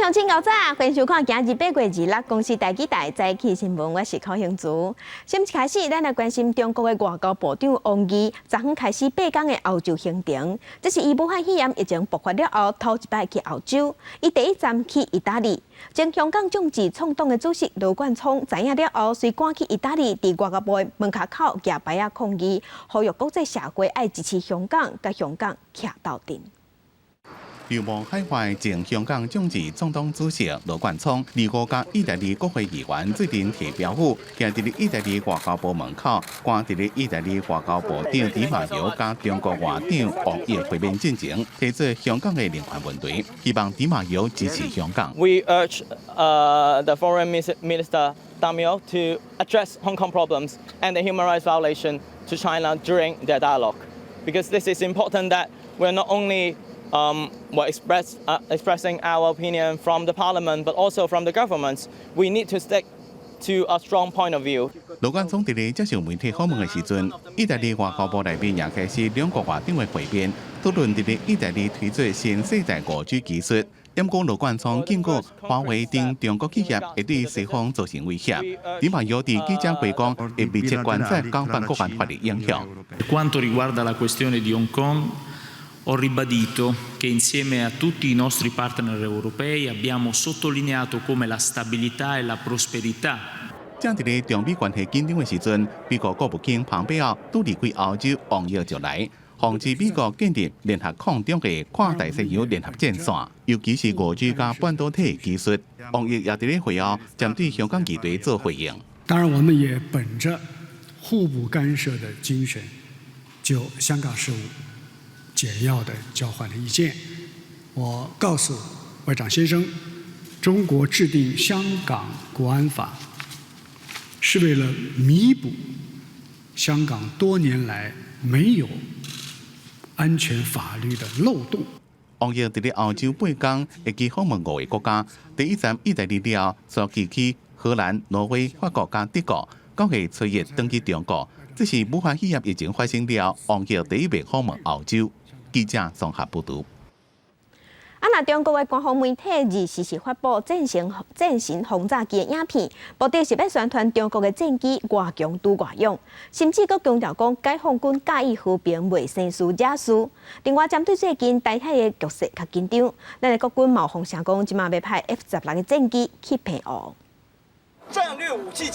鄉親𠢕早，歡迎收看今日8月26公視台語台早起新聞，我是柯興竹。先一開始，咱來關心中國的外交部長王毅，昨昏開始8天的歐洲行程。這是伊武漢肺炎疫情爆發了後，頭一擺去歐洲。伊第一站去意大利。前香港眾志創黨的主席羅冠聰知影了後，隨趕去意大利，佇外交部的門跤口舉牌仔抗議，呼籲國際社會愛支持香港，佮香港徛鬥陣。流亡海外前香港眾志創黨主席羅冠聰，25佮意大利國會議員做陣提標語，徛佇咧意大利外交部門口，趕佇咧意大利外交部長迪馬約佮中國外長王毅會面進前，提出香港的人權問題，希望迪馬約支持香港。 We urge the Foreign Minister Di Maio to address Hong Kong problems and the human rights violation to China during their dialogue, because this is important that we're not only we're expressing our opinion from the parliament, but also from the governments. We need to stick to a strong point of view. 羅冠聰佇咧接受媒體訪問的時陣，意大利外交部內面也開始兩國外長的會面，討論佇咧意大利推出新世代5G 技術。毋過羅冠聰警告華為等中國企業會對西方造成威脅。迪馬約佇記者會講，會密切觀察港版國安法的影響。 Quanto riguarda la questione di Hong Kong, ho ribadito che insieme a tutti i nostri partner europei abbiamo sottolineato come la stabilità e la prosperità 正佇咧中美關係緊張的時陣，美國國務卿蓬佩奧拄離開歐洲，王毅就來防止美國建立聯合抗中的跨大西洋聯合戰線，尤其是5G 佮半導體技術。王毅也佇咧會後針對香港議題做回應。當然，我們也本着互不干涉的精神，就香港事務簡要的交換了意見。我告訴外長先生，中國制定香港國安法，是為了彌補香港多年來沒有安全法律的漏洞。王毅佇咧歐洲8工，會計訪問五個國家，第一站意大利了後，隨去荷蘭、挪威、法國佮德國，9月初一轉去中國。這是武漢肺炎疫情發生了，王毅第一擺訪問歐洲。記者綜合報導。啊！若中國的官方媒體24時發布戰神轟炸機的影片，目的是欲宣傳中國的戰機偌強拄偌勇，甚至閣強調講解放軍佮意和平，袂生事惹事。另外，針對最近台海的局勢較緊張，咱的國軍嘛有風聲講，這馬欲派 F-16的戰機去澎湖。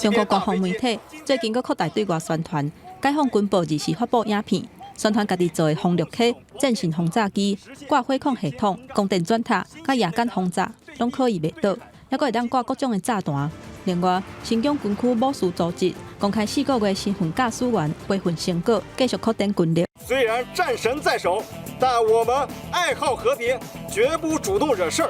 中國官方媒體最近閣擴大對外宣傳，解放軍報24發布影片，宣傳家己做的轟六 K 戰神轟炸機，掛火控系統、光電轉塔、佮夜間轟炸，攏可以袂倒，猶閣會當掛各種的炸彈。另外，新疆軍區武事組織公開4個月身份駕駛員培訓成果，繼續擴展軍力。雖然戰神在手，但我們愛好和平，絕不主動惹事。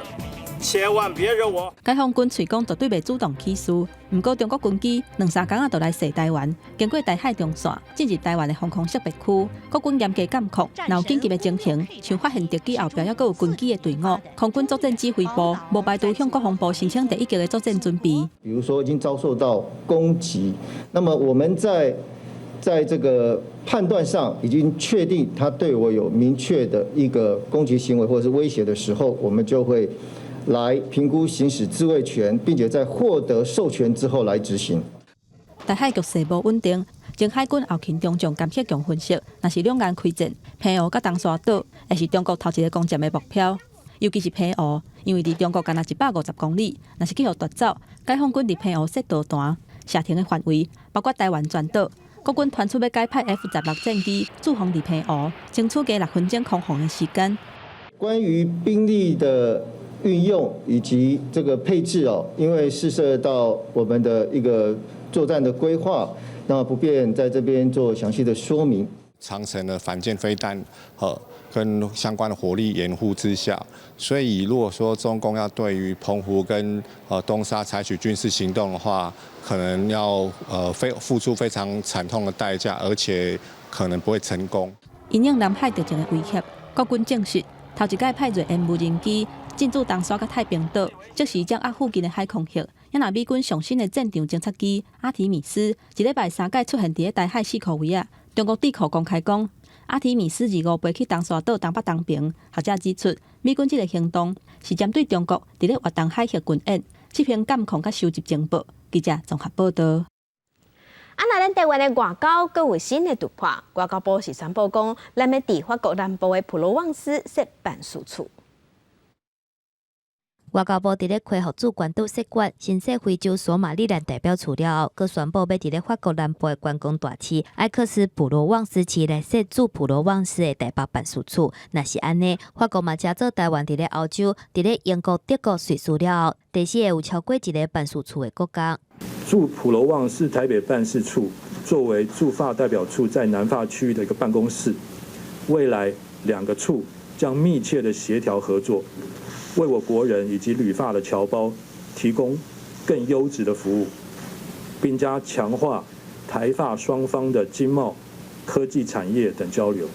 千萬別惹我！解放軍喙講絕對袂主動起事，毋過中國軍機兩三工仔就來襲台灣，經過台海中線進入台灣的防空識別區，國軍嚴格監控，若有緊急的情形，像發現敵機後壁猶閣有軍機的隊伍，空軍作戰指揮部無排除向國防部申請第一級的作戰準備。比如說已經遭受到攻擊，那麼我們在這個判斷上已經確定他對我有明確的一個攻擊行為或者是威脅的時候，我們就會來評估行使自衛權，並且在獲得授權之後來執行。台海局勢無穩定，前海軍後勤中將甘克強分析，若是兩岸開戰，澎湖佮東沙島會是中國頭一个攻佔的目標。尤其是澎湖，因為離中國干焦150公里，若是去予奪走，解放軍佇澎湖設導彈射程的範圍，包括台灣全島。國軍傳出欲改派 F-16戰機駐防佇澎湖，爭取加6分鐘空防的時間。關於兵力的運用以及這個配置哦，因為事涉到我們的一個作戰的規劃，那不便在這邊做詳細的說明。長程的反艦飛彈和跟相關的火力掩護之下，所以如果說中共要對於澎湖跟東沙採取軍事行動的話，可能要付出非常慘痛的代價，而且可能不會成功。因應南海敵情的威脅，國軍證實頭一擺派銳鳶無人機進駐東沙佮太平島，即時掌握附近的海空域。也若美軍上新的戰場偵察機阿提米斯，一禮拜三擺出現佇咧台海四箍圍仔。中國智庫公開講，阿提米斯25飛去東沙島東北東爿。學者指出，美軍這个行動是針對中國佇咧越東海域軍演，執行監控佮收集情報。記者綜合報道。啊，若咱台灣的外交閣有新的突破，外交部是宣布講，咱欲佇法國南部的普羅旺斯設辦事處。外交部佇咧恢復駐關島設館、新設非洲索馬利蘭代表處了後，閣宣布欲佇咧法國南部的觀光大市艾克斯普羅旺斯市來設駐普羅旺斯的台北辦事處。若是按呢，法國嘛成做台灣佇咧歐洲、佇咧英國、德國、瑞士了後，第四个有超過一个辦事處的國家。駐普羅旺斯台北辦事處作為駐法代表處在南法區域的一個辦公室，未來兩個處將密切的協調合作。為我國人以及旅法的僑胞提供更優質的服務，並將強化台法雙方的經貿、科技產業等交流。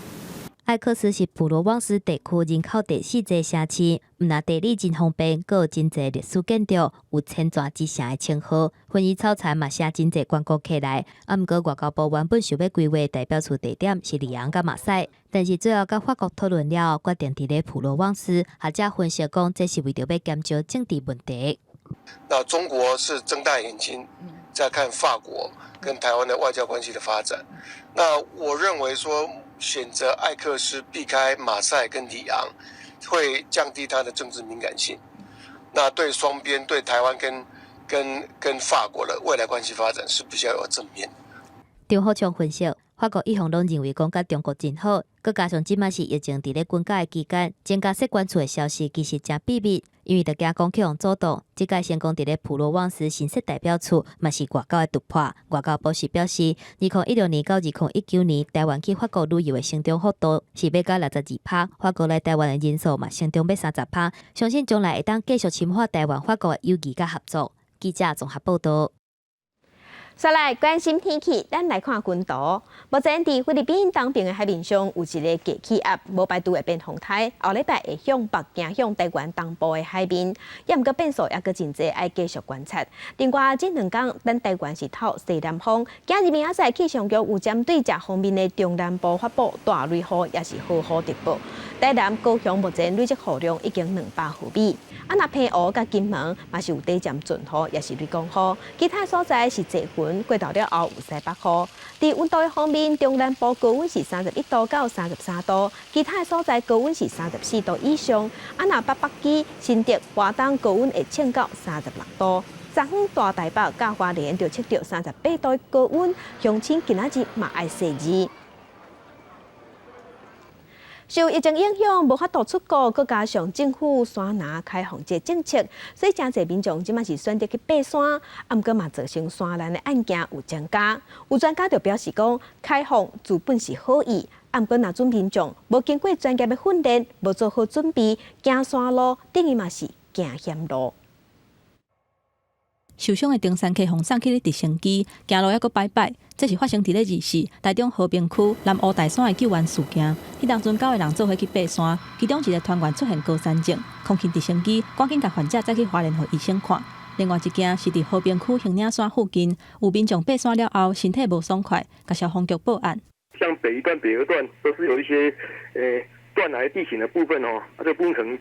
艾克斯是普羅旺斯地區人口第四濟城市，毋但地理真方便，閣有真濟歷史建築，有千泉之城的稱號。薰衣草田嘛吸真濟觀光客來。啊，毋過外交部原本想欲規劃代表處地點是里昂佮馬賽，但是最後佮法國討論了後，決定佇咧普羅旺斯。學者分析講，這是為著欲減少政治問題。那中國是睜大眼睛在看法國跟台灣的外交關係的發展。那我認為說，選擇艾克斯避開馬賽跟里昂，會降低它的政治敏感性。那對雙邊對台灣跟法國的未來關係發展是比較有正面。張富昌分析，法國一向攏認為講佮中國真好，閣加上這馬是疫情佇咧滾價的期間，增加設館處的消息其實誠秘密，因為著驚講去予阻擋。這擺成功佇咧普羅旺斯新設代表處，嘛是外交的突破。外交部是表示，2016年到2019年，台灣去法國旅遊的成長幅度是欲到62%，法國來台灣的人數嘛成長欲30%，相信將來會當繼續深化台灣法國的友誼佮合作。記者綜合報道。再來關心天氣，咱來看雲圖。目前佇菲律賓東邊的海面上有一个低氣壓，無排除會變風颱，後禮拜會向北行向台灣東部的海面。也毋過變數猶閣真濟，愛繼續觀察。另外，這兩工咱台灣是透西南風，今日明仔載氣象局有針對這方面的中南部發布大雷雨，抑是豪雨特報。台南、高雄目前累積雨量已經200毫米。啊，若澎湖佮金門嘛是有短暫陣雨，抑是雷公雨。其他所在是濟雲，過晝了後有西北風。佇溫度的方面，中南部高溫是31度到33度，其他所在高溫是34度以上。啊，若北北基、新竹、花東高溫會衝到36度。昨昏大台北佮花蓮就測著38度高溫，鄉親今仔日嘛愛細膩。受疫情影響，無法度出國，閣加上政府山林開放這政策，所以誠濟民眾這馬是選擇去爬山，啊，毋過嘛造成山難的案件有增加。有專家就表示講，開放自本是好意，啊，毋過若準民眾無經過專業的訓練，無做好準備，行山路等於嘛是行險路。受傷的登山客予送去咧直升機，行路猶閣擺擺。這是發生佇咧24台中和平區南湖大山的救援事件。彼當陣九个人做伙去爬山，其中一个團員出現高山症，空勤直升機趕緊共患者載去花蓮予醫生看。另外一件是佇和平區興嶺山附近，有民眾爬山了後身體無爽快，共消防局報案。像北一段、北二段都是有一些斷崖地形的部分哦，啊，這部分可能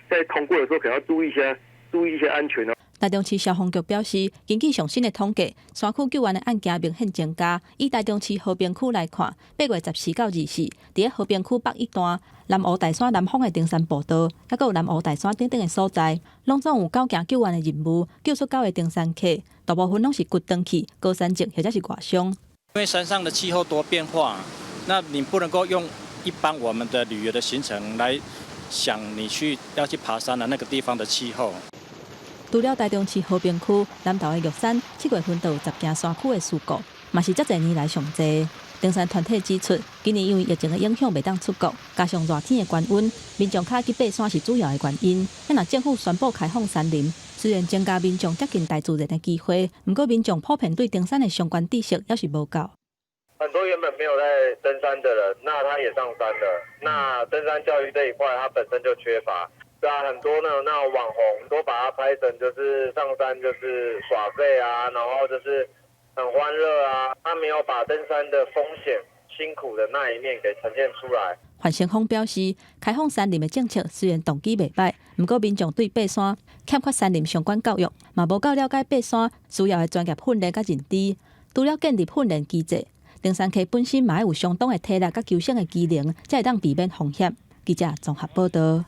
在通過的時候，可能要注意一下，注意一些安全哦。台中市消防局表示，根據上新的統計，山區救援的案件明顯增加。以台中市和平區來看，8月14到24，佇咧和平區北一段南湖大山南方的登山步道，猶閣有南湖大山等等的所在，攏總有九件救援的任務，救出九个登山客，大部分攏是骨斷去、高山症或者是外傷。因為山上的氣候多變化，那你不能夠用一般我們的旅遊的行程來想你去要去爬山的那個地方的氣候。除了台中市和平區南投的玉山，7月份就有10件山區的事故，嘛是遮濟年來上濟。登山團體指出，今年因為疫情的影響，袂當出國，加上熱天的高溫，民眾較愛去爬山是主要的原因。若政府宣布開放山林，雖然增加民眾接近大自然的機會，毋過民眾普遍對登山的相關知識猶是無夠。很多原本沒有在登山的人，那他也上山了。那登山教育這一塊，他本身就缺乏。對啊，很多那種網紅都把它拍成就是上山就是耍廢啊，然後就是很歡樂啊，他沒有把登山的風險辛苦的那一面給呈現出來。范成鋒表示，開放山林的政策雖然動機袂䆀，毋過民眾對爬山欠缺山林相關教育，嘛無夠了解爬山需要的專業訓練佮認知。除了建立訓練機制，登山客本身嘛愛有相當的體力佮求生的機能，才會當避免風險。記者綜合報道。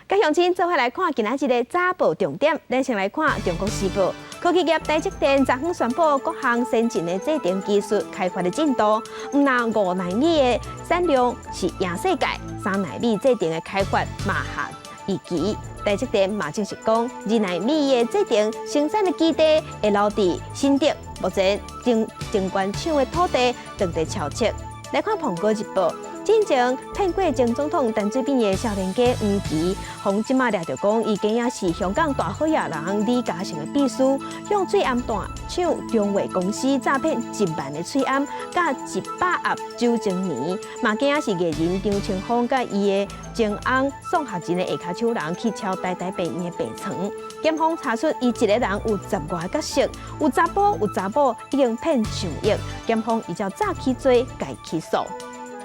佮鄉親做伙來看今仔日的早報重點，咱先來看《中國時報》。科技業台積電昨昏宣布各項先進的製程技術開發的進度，毋但5納米的產量是贏世界，3納米製程的開發嘛合預期。台積電嘛證實講，2納米的製程生產的基地會留佇新竹，目前晶圓廠的土地正在敲測。來看《蘋果日報》。進前騙過前總統陳水扁的少年家黃琦，予這馬掠著講，伊今仔是香港大好野人李嘉誠的秘書，向喙罨大廠中衛公司詐騙1萬的喙罨，佮100盒酒精棉，嘛驚仔是藝人張清芳佮伊的前翁宋學仁的下跤手人去敲台大病院的病床，檢方查出伊一個人有十外個角色，有查埔有查某已經騙上億，檢方依照詐欺罪共起訴。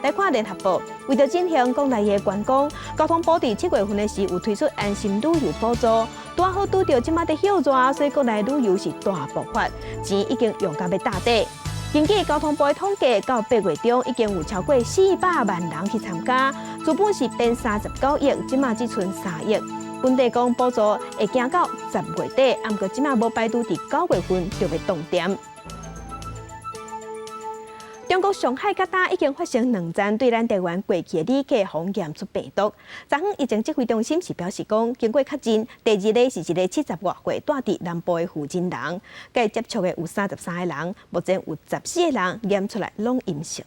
來看聯合報，為著振興國內的觀光，交通部佇7月份的時有推出安心旅遊補助，拄好拄著這馬佇歇熱，所以國內旅遊是大爆發，錢已經用甲欲貼底。根據交通部的統計，到8月中已經有超過400萬人去參加，資本是編39億，這馬只賰3億。本底講補助會行到10月底，毋過這馬無排除佇9月份就欲凍電。中國上海佮今已經發生兩站對咱台灣過去的旅客予驗出病毒。昨昏疫情指揮中心是表示講，經過確認，第二例是一个70外歲蹛佇南部的婦人人，佮伊接觸的有33個人，目前有14個人驗出來攏陰性。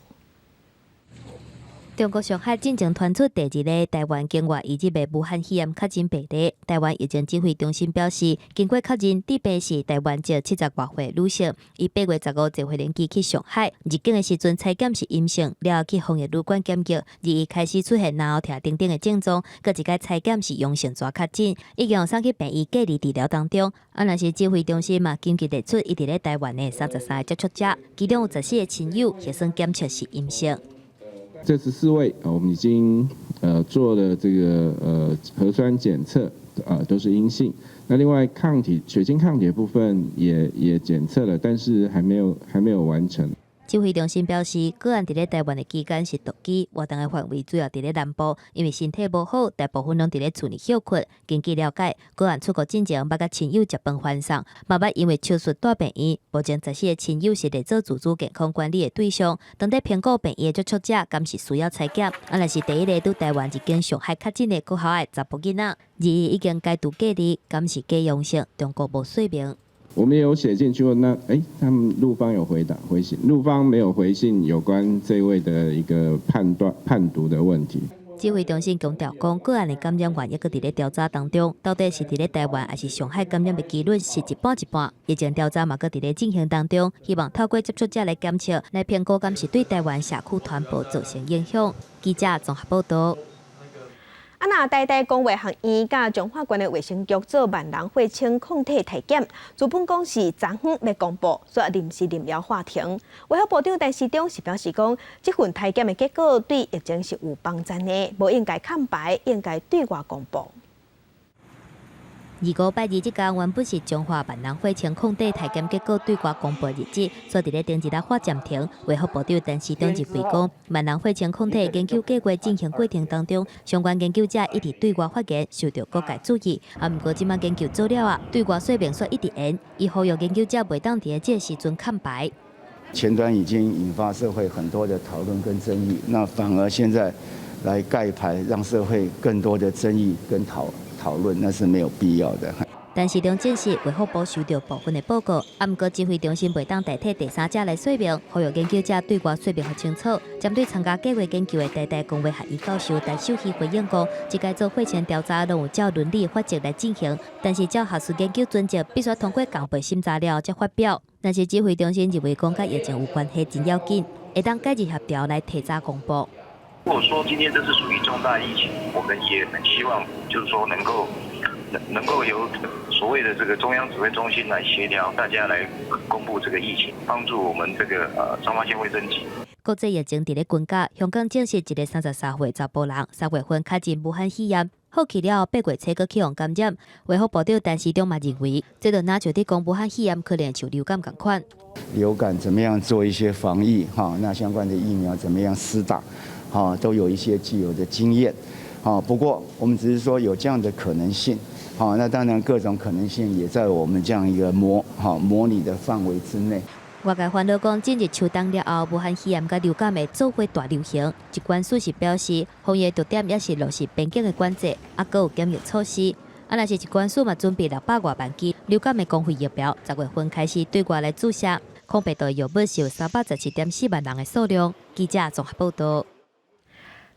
中國上海進前傳出第二例台灣境外移入的武漢肺炎確診病例。台灣疫情指揮中心表示，經過確認，致病是台灣籍70外歲女性，伊8月15坐飛機去上海，入境的時陣採檢是陰性，了後去防疫旅館檢疫，21開始出現嚨喉疼等等的症狀，閣一擺採檢是陽性，煞確診，已經送去病院隔離治療當中。啊，若是指揮中心嘛，緊急列出伊佇咧台灣的33個接觸者，其中有14個親友核酸檢測是陰性。這14位，我們已經做了這個核酸檢測，都是陰性。那另外抗體血清抗體的部分也檢測了，但是還沒有完成。指揮中心表示，個案佇咧台灣的期間是獨居，活動的範圍主要佇咧南部，因為身體無好，大部分攏佇咧厝內歇睏。根據了解，個案出國進前捌佮親友食飯歡送，嘛捌因為手術蹛病院。目前14個親友是列做自主健康管理的對象，當地評估病院的接觸者，敢是需要採檢。啊，若是第一例佇台灣入境上海確診的閣較的查埔囡仔，21已經解除隔離，敢是假陽性，中國無說明。我們有寫進去問，那他們陸方有回答回信，陸方沒有回信有關這位的一個判斷判讀的問題。指揮中心強調講，個案的感染源猶閣佇咧調查當中，到底是佇咧台灣還是上海感染的機率是一半一半。疫情調查嘛閣佇咧進行當中，希望透過接觸者來檢測，來評估敢是對台灣社區傳播造成影響。記者綜合報道。啊，若台大公衛學院佮彰化縣的衛生局做萬人血清抗體體檢，主本講是昨昏欲公布，煞臨時臨了喊停。衛福部長陳時中是表示講，這份體檢的結果對疫情是有幫助的，無應該崁牌，應該對外公布。二五拜二這工原本是彰化萬人血清抗體體檢結果對外公布日子，煞佇咧頂一日喊暫停。衛福部長陳時中認為講，萬人血清抗體研究計劃進行過程當中，相關研究者一直對外發言，受到各界注意。啊，毋過這馬研究做了啊，對外說明煞一直延，伊呼籲研究者袂當佇咧這個時陣崁牌。前端已經引發社會很多的討論跟爭議，那反而現在來蓋牌，讓社會更多的爭議跟討論，那是沒有必要的。陳時中證實，衛福部收到部分的報告，啊，毋過指揮中心袂當代替第三者來說明，呼籲研究者對外說明予清楚。針對參加計劃研究的台大公衛學院教授陳秀熙回應講，這擺做血清調查攏有照倫理法則來進行，但是照學術研究準則，必須通過共背審查了才發表。但是指揮中心認為講佮疫情有關係真要緊，會當改日協調來提早公布。如果說今天這是屬於重大疫情，我們也很希望，就是說能夠由所謂的這個中央指揮中心來協調，大家來公布這個疫情，幫助我們這個彰化縣衛生局。國際疫情佇咧滾加，香港證實一个33歲查埔人3月份確診武漢肺炎，好去了後8月初閣去予感染。衛福部長陳時中嘛認為，這就若像佇講武漢肺炎可能像流感仝款。流感怎麼樣做一些防疫？哈，那相關的疫苗怎麼樣施打？哈，都有一些既有的經驗。哈，不過我們只是說有這樣的可能性。好，那當然各種可能性也在我們這樣一個模擬的範圍之內。外界煩惱講，進入秋冬了後，武漢肺炎佮流感會做伙大流行。疾管署是表示，防疫重點也是落實邊境的管制，猶閣有檢疫措施。啊，若是疾管署嘛準備600外萬劑流感的公費疫苗，10月份開始對外來注射。抗病毒藥物是有317.4萬人的數量。記者綜合報導。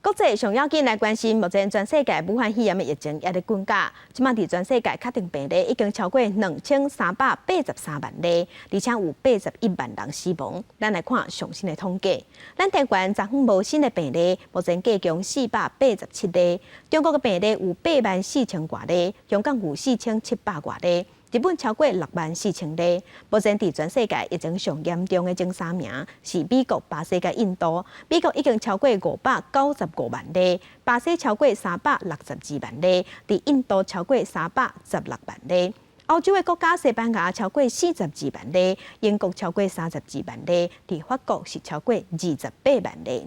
國際上要緊來關心，目前全世界武漢肺炎的疫情也佇滾加，這馬佇全世界確診病例已經超過2383萬例，而且有81萬人死亡。咱來看上新的統計，咱台灣昨昏無新的病例，目前計共487例。中國的病例有8萬4千外例，香港有4700外例。日本超過6萬4千例，目前佇全世界疫情上嚴重的前三名是美國、巴西佮印度。美國已經超過595萬例，巴西超過362萬例，佇印度超過316萬例。歐洲的國家西班牙超過42萬例，英國超過32萬例，佇法國是超過28萬例。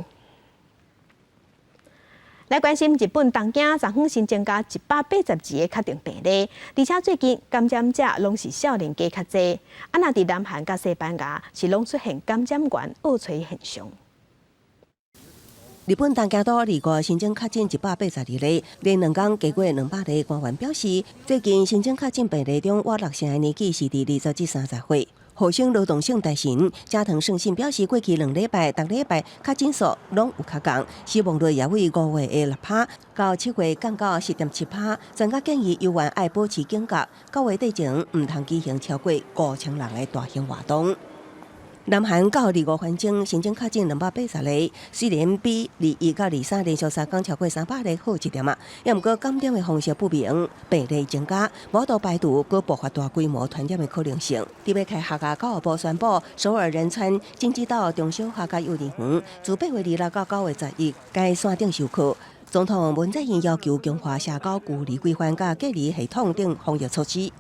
來關心日本東京昨昏新增加182個確診病例，而且最近感染者攏是少年家較濟。啊，若佇南韓佮西班牙是攏出現感染源僫揣現象。日本東京都2五新增確診182例，連2工加過200例。官員表示，最近新增確診病例中，倚六成的年紀是佇20至30歲。厚生勞動省大臣加藤勝信表示，過去2禮拜、逐禮拜確診數攏有較降，死亡率也為5月的6趴到7月降到10.7趴。專家建議猶原愛保持警覺，9月底前毋通舉行超過5000人的大型活動。南韓到25分鐘新增確診280例，雖然比21到23連續3工超過300例好一點仔，也毋過感染的方式不明，病例增加，無法度排除閣爆發大規模傳染的可能性。佇欲開學啊，教育部宣布，首爾仁川京畿道中小學佮幼兒園，自8月26到9月11，改線頂授課。總統文在寅要求強化社交距離規範佮隔離系統等防疫措施。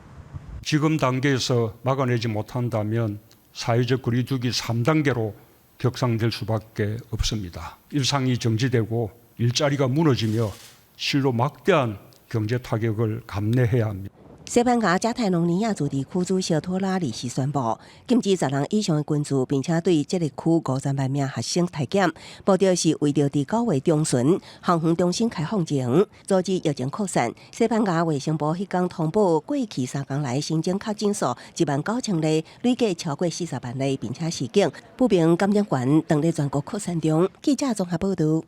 지금 단계에서 막아내지 못한다면 사회적 거리두기 3단계로 격상될 수밖에 없습니다. 일상이 정지되고 일자리가 무너지며 실로 막대한 경제 타격을 감내해야 합니다. 西班牙加泰隆尼亞自治區主席托拉里斯宣布，禁止10人以上的群聚，並且對這个區50萬名學生篩檢，目的是為著佇9月中旬校園重新開放前，阻止疫情擴散。西班牙衛生部彼工通報，過去3工來新增確診數1萬9千例，累計超過40萬例，並且示警，不明感染源當咧全國擴散中。記者綜合報導。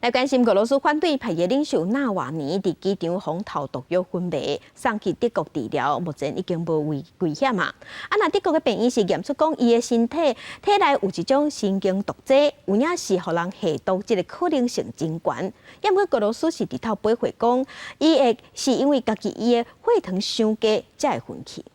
來關心俄羅斯反對派的領袖納瓦尼佇機場予投毒藥昏迷，送去德國治療，目前已經無危險啊！啊，若德國的病院是驗出講，伊的身體內有一種神經毒劑，有影是予人下毒，這个可能性真懸。毋過俄羅斯是佇頭回講，伊會是因為家己伊的血糖傷低才會昏去。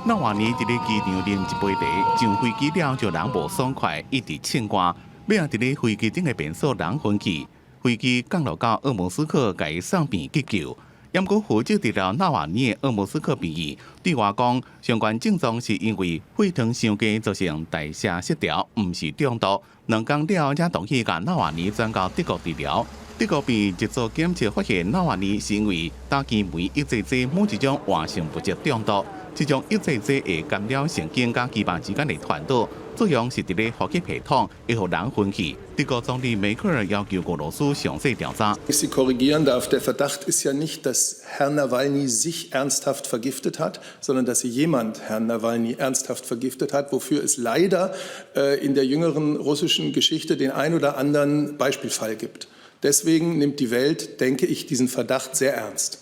納瓦尼佇咧機場啉一杯茶，上飛機了就人無爽快，一直凊歌。尾仔佇咧飛機頂的便所人昏去，飛機降落到鄂莫斯克，共伊送病急救。毋過負責治療納瓦尼的鄂莫斯克病院對外講，相關症狀是因為血糖傷低造成代謝失調，毋是中毒。2工了後，才同意共納瓦尼轉到德國治療。德國病院一做檢測發現，納瓦尼是因為打擊酶抑制劑某一種活性物質中毒。這種抑制劑會干擾神經佮肌肉之間的傳導，作用是佇咧呼吸系統，會予人昏去。德國總理梅克爾要求俄羅斯詳細調查。 Ich Sie korrigieren darf, der Verdacht ist ja nicht, dass Herr Nawalny sich ernsthaft vergiftet hat, sondern dass jemand Herrn Nawalny ernsthaft vergiftet hat, wofür es leider in der jüngeren russischen Geschichte den ein oder anderen Beispielfall gibt. Deswegen nimmt die Welt, denke ich, diesen Verdacht sehr ernst.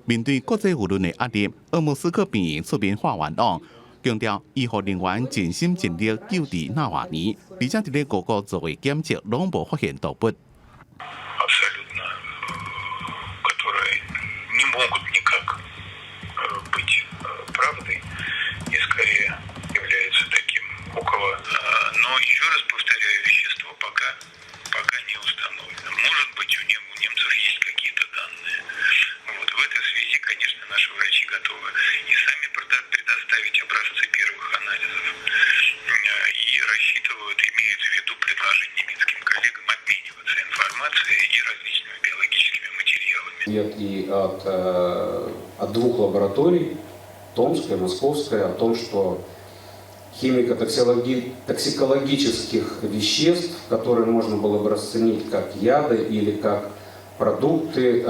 面對國際輿論的壓力，鄂莫斯克病院出面發言講，強調醫護人員盡心盡力救治納瓦尼，而且佇咧各國做的檢測攏無發現毒物。 Абсолютно, которые не могут никак быть правдой и скорее являются таким около И от двух лабораторий, Томская, Московская, о том, что химико-токсикологических веществ, которые можно было бы расценить как яды или как продукты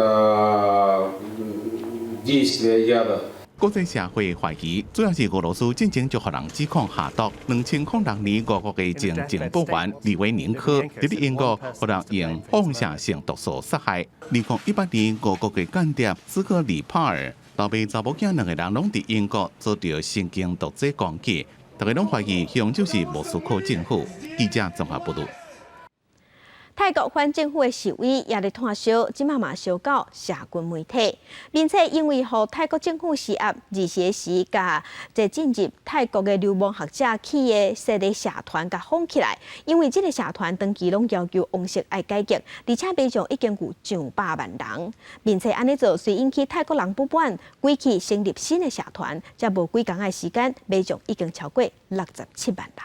действия ядов. 國際社會懷疑，主要是俄羅斯進前就予人指控下毒。2006年，俄國的前情報員李維寧科佇咧英國，予人用放射性毒素殺害。2018年，俄國的間諜斯克里帕爾老爸查某囝兩個人攏佇英國遭著神經毒劑攻擊，大家攏懷疑兇手是莫斯科政府。記者綜合報導。泰國反政府的示威也咧湠燒，這馬嘛燒到社群媒體，並且因為予泰國政府施壓，24時共這進入泰國的流亡學者起的設立社團共封起來，因為這个社團長期攏要求王室愛改革，而且民眾已經有上百萬人，並且按呢做雖引起泰國人不滿，規氣成立新的社團，才無幾工的時間，民眾已經超過67萬人。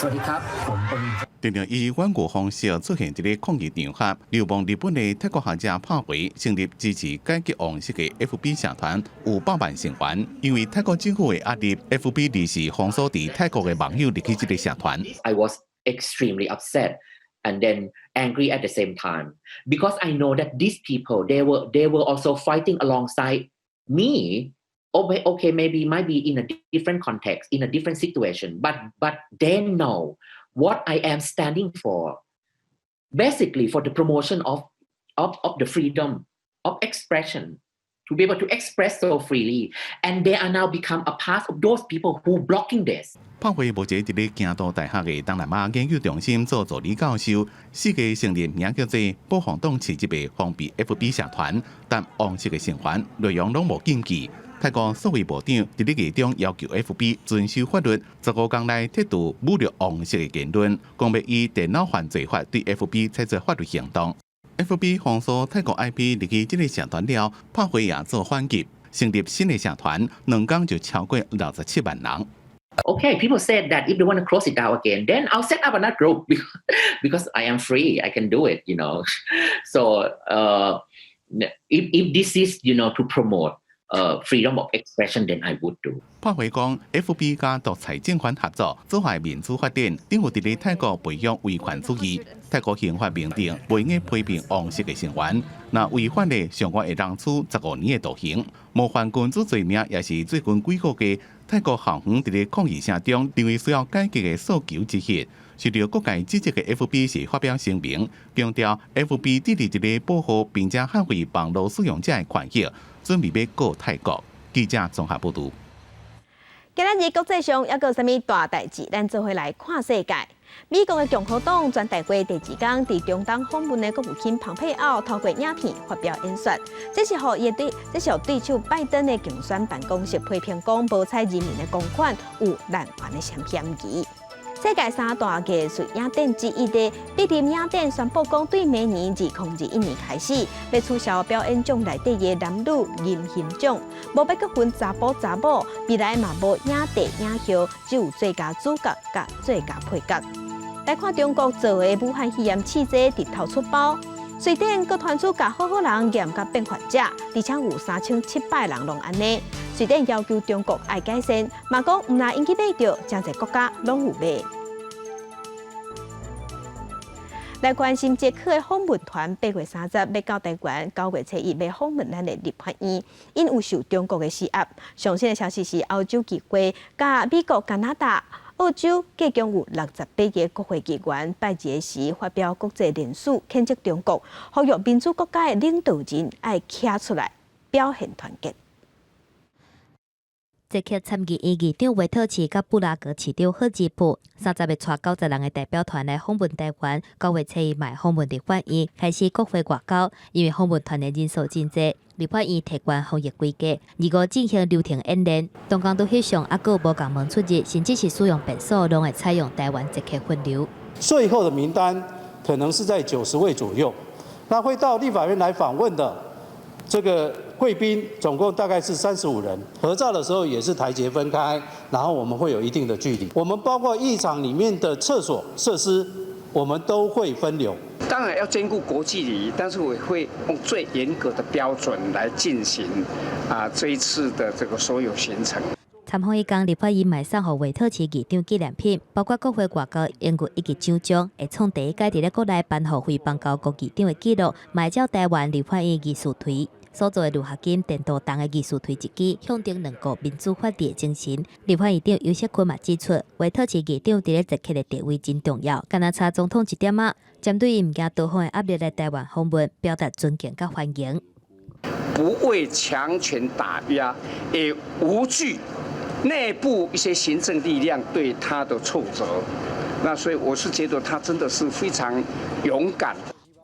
สวัสดีครับผมปวิน 定定以阮國方式出現佇咧抗議場合，流亡日本的泰國學者帕維成立支持改革王室的 FB 社團，有百萬成員。因為泰國政府的壓力，FB 臨時封鎖佇泰國的網友入去這个社團。 I was extremely upset and then angry at the same time because I know that these people they were also fighting alongside me. Okay, maybe might be in a different context, in a different situation, but they know what I am standing for. Basically, for the promotion of the freedom of expression, to be able to express so freely, and they are now become a part of those people who blocking this. 帕維目前佇咧京都大學的東南亞研究中心做助理教授，四個成立名叫做保皇黨辭職的封閉 FB 社團，但王室的成員內容攏無禁忌。泰國數位部長佇咧月中要求 FB 遵守法律，15工內撤除侮辱王室的言論，講欲以電腦犯罪法對 FB 採取法律行動。FB 封鎖泰國 IP 入去這个社團了，帕維也做反擊，成立新的社團，2工就超過67萬人。 Okay, people said that if they want to close it down again, then I'll set up another group because I am free. I can do it. So if this is to promote freedom of expression, then I would do. 帕維講，FB 佮獨裁政權合作，阻礙民主發展，等於佇咧泰國培養威權主義。泰國刑法明定，袂用批評王室的成員，若違反的，上懸會當處15年的徒刑。冒犯君主罪名，也是最近幾個月泰國校園佇咧抗議聲中，認為需要改革的訴求之一。受到各界指責的 FB 是發表聲明，強調 FB 致力佇咧保護並且捍衛網路使用者的權益，準備欲告泰國。記者綜合報導。今仔日國際上猶閣有啥物大代誌？咱做伙來看世界。美國的共和黨全代會第二工佇中東訪問的國務卿蓬佩奧透過影片發表演說，這是予對手拜登的競選辦公室批評講無採人民的公款有濫權的嫌疑。世界三大藝術影展之一的柏林影展宣布講，對明年2021年開始，欲取消表演獎內底的男女銀熊獎，無欲閣分查埔查某，未來嘛無影帝影后，只有最佳主角佮最佳配角。來看中國造的武漢肺炎試劑直頭出包，瑞典閣傳出共好好人驗甲變患者，而且有3700人攏按呢。瑞典要求中國愛改善，嘛講毋但𪜶去買著，誠濟國家攏有買。來關心捷克的訪問團8月30欲到台灣，9月初1欲訪問咱的立法院，𪜶有受中國的施壓。上新的消息是，歐洲議會佮美國、加拿大、澳洲，計共有68個國會議員，拜二時發表國際聯署，譴責中國，呼籲民主國家的領導人愛徛出來表現團結。捷克參議院議長維特奇佮布拉格市長賀吉普，30日帶90人的代表團來訪問台灣，9月初1嘛訪問立法院，開始國會外交。因為訪問團的人數真濟，立法院提懸防疫規格，二五進行流程演練。同工都翕相，猶閣無仝門出入，甚至是使用便所，攏會採用台灣捷克分流。最後的名單可能是在90位左右，那會到立法院來訪問的這個貴賓總共大概是35人，合照的時候也是台捷分開，然後我們會有一定的距離。我們包括議場裡面的廁所設施，我們都會分流。當然要兼顧國際禮儀，但是我會用最嚴格的標準來進行啊這一次的這個所有行程。參訪彼工，立法院嘛送予魏特市議長紀念品，包括國會外交榮譽以及獎章，會創第一屆佇咧國內頒予非邦交國議長的紀錄，嘛會照台灣立法院議事槌所做的鋁合金電鍍銅的議事槌一支，象徵兩國民主法治的精神。立法院長游錫堃嘛指出，魏特市議長佇咧捷克的地位真重要，敢若差總統一點仔。針對伊毋驚多方的壓力來台灣訪問，表達尊敬佮歡迎。不畏強權打壓，也無懼內部一些行政力量對他的挫折。那所以我是覺得他真的是非常勇敢。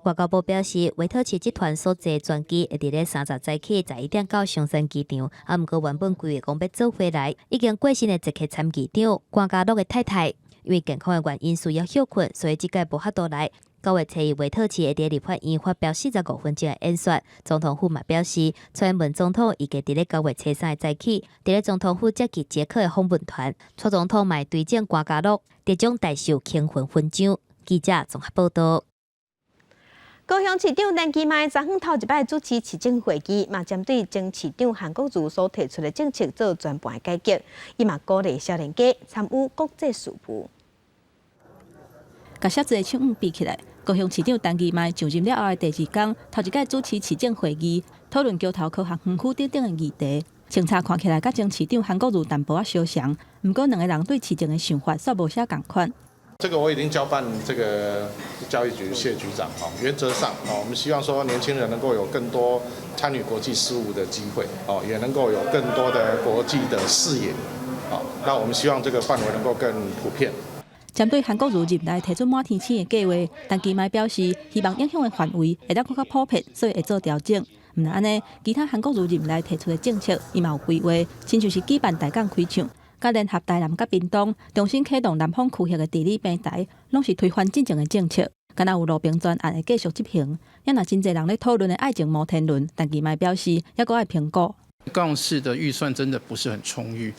外交部表示，維特市集團所坐專機會佇咧30早起11點到松山機場，啊，毋過原本規劃講欲早回來，已經過身的捷克參議長關家樂的太太，因為健康的原因需要歇睏，所以這屆無法度來。9月初一，維特市會佇立法院發表45分鐘的演說。總統府嘛表示，蔡英文總統預計佇咧9月初三的早起，佇咧總統府接見捷克的訪問團。蔡總統嘛會追贈關家樂特種大綬慶魂勳章。記者綜合報道。高雄市長陳其邁昨昏頭一擺主持市政會議，嘛針對前市長韓國瑜所提出的政策做全盤改革。伊嘛鼓勵少年家參與國際事務。佮小濟手比起來，高雄市長陳其邁上任了後的第二工，頭一擺主持市政會議，討論橋頭科學園區等等的議題。穿插看起來佮前市長韓國瑜淡薄仔相像，毋過兩个人對市政的想法煞無啥仝款。這個我已經交辦這個教育局謝局長，原則上，我們希望說年輕人能夠有更多參與國際事務的機會，也能夠有更多的國際的視野，那我們希望這個範圍能夠更普遍。針對韓國瑜任內提出滿天星的計劃，陳其邁表示希望影響的範圍會當閣較普遍，所以會做調整。毋但按呢，其他韓國瑜任內提出的政策，伊嘛有規劃，親像是舉辦大港開唱，佮聯合台南佮屏東，重新啟動南方區域的治理平台，攏是推翻進前的政策。敢若有路邊專案會繼續執行。也若真濟人咧討論的愛情摩天輪，陳其邁表示，猶閣愛評估。高雄市的預算真的不是很充裕，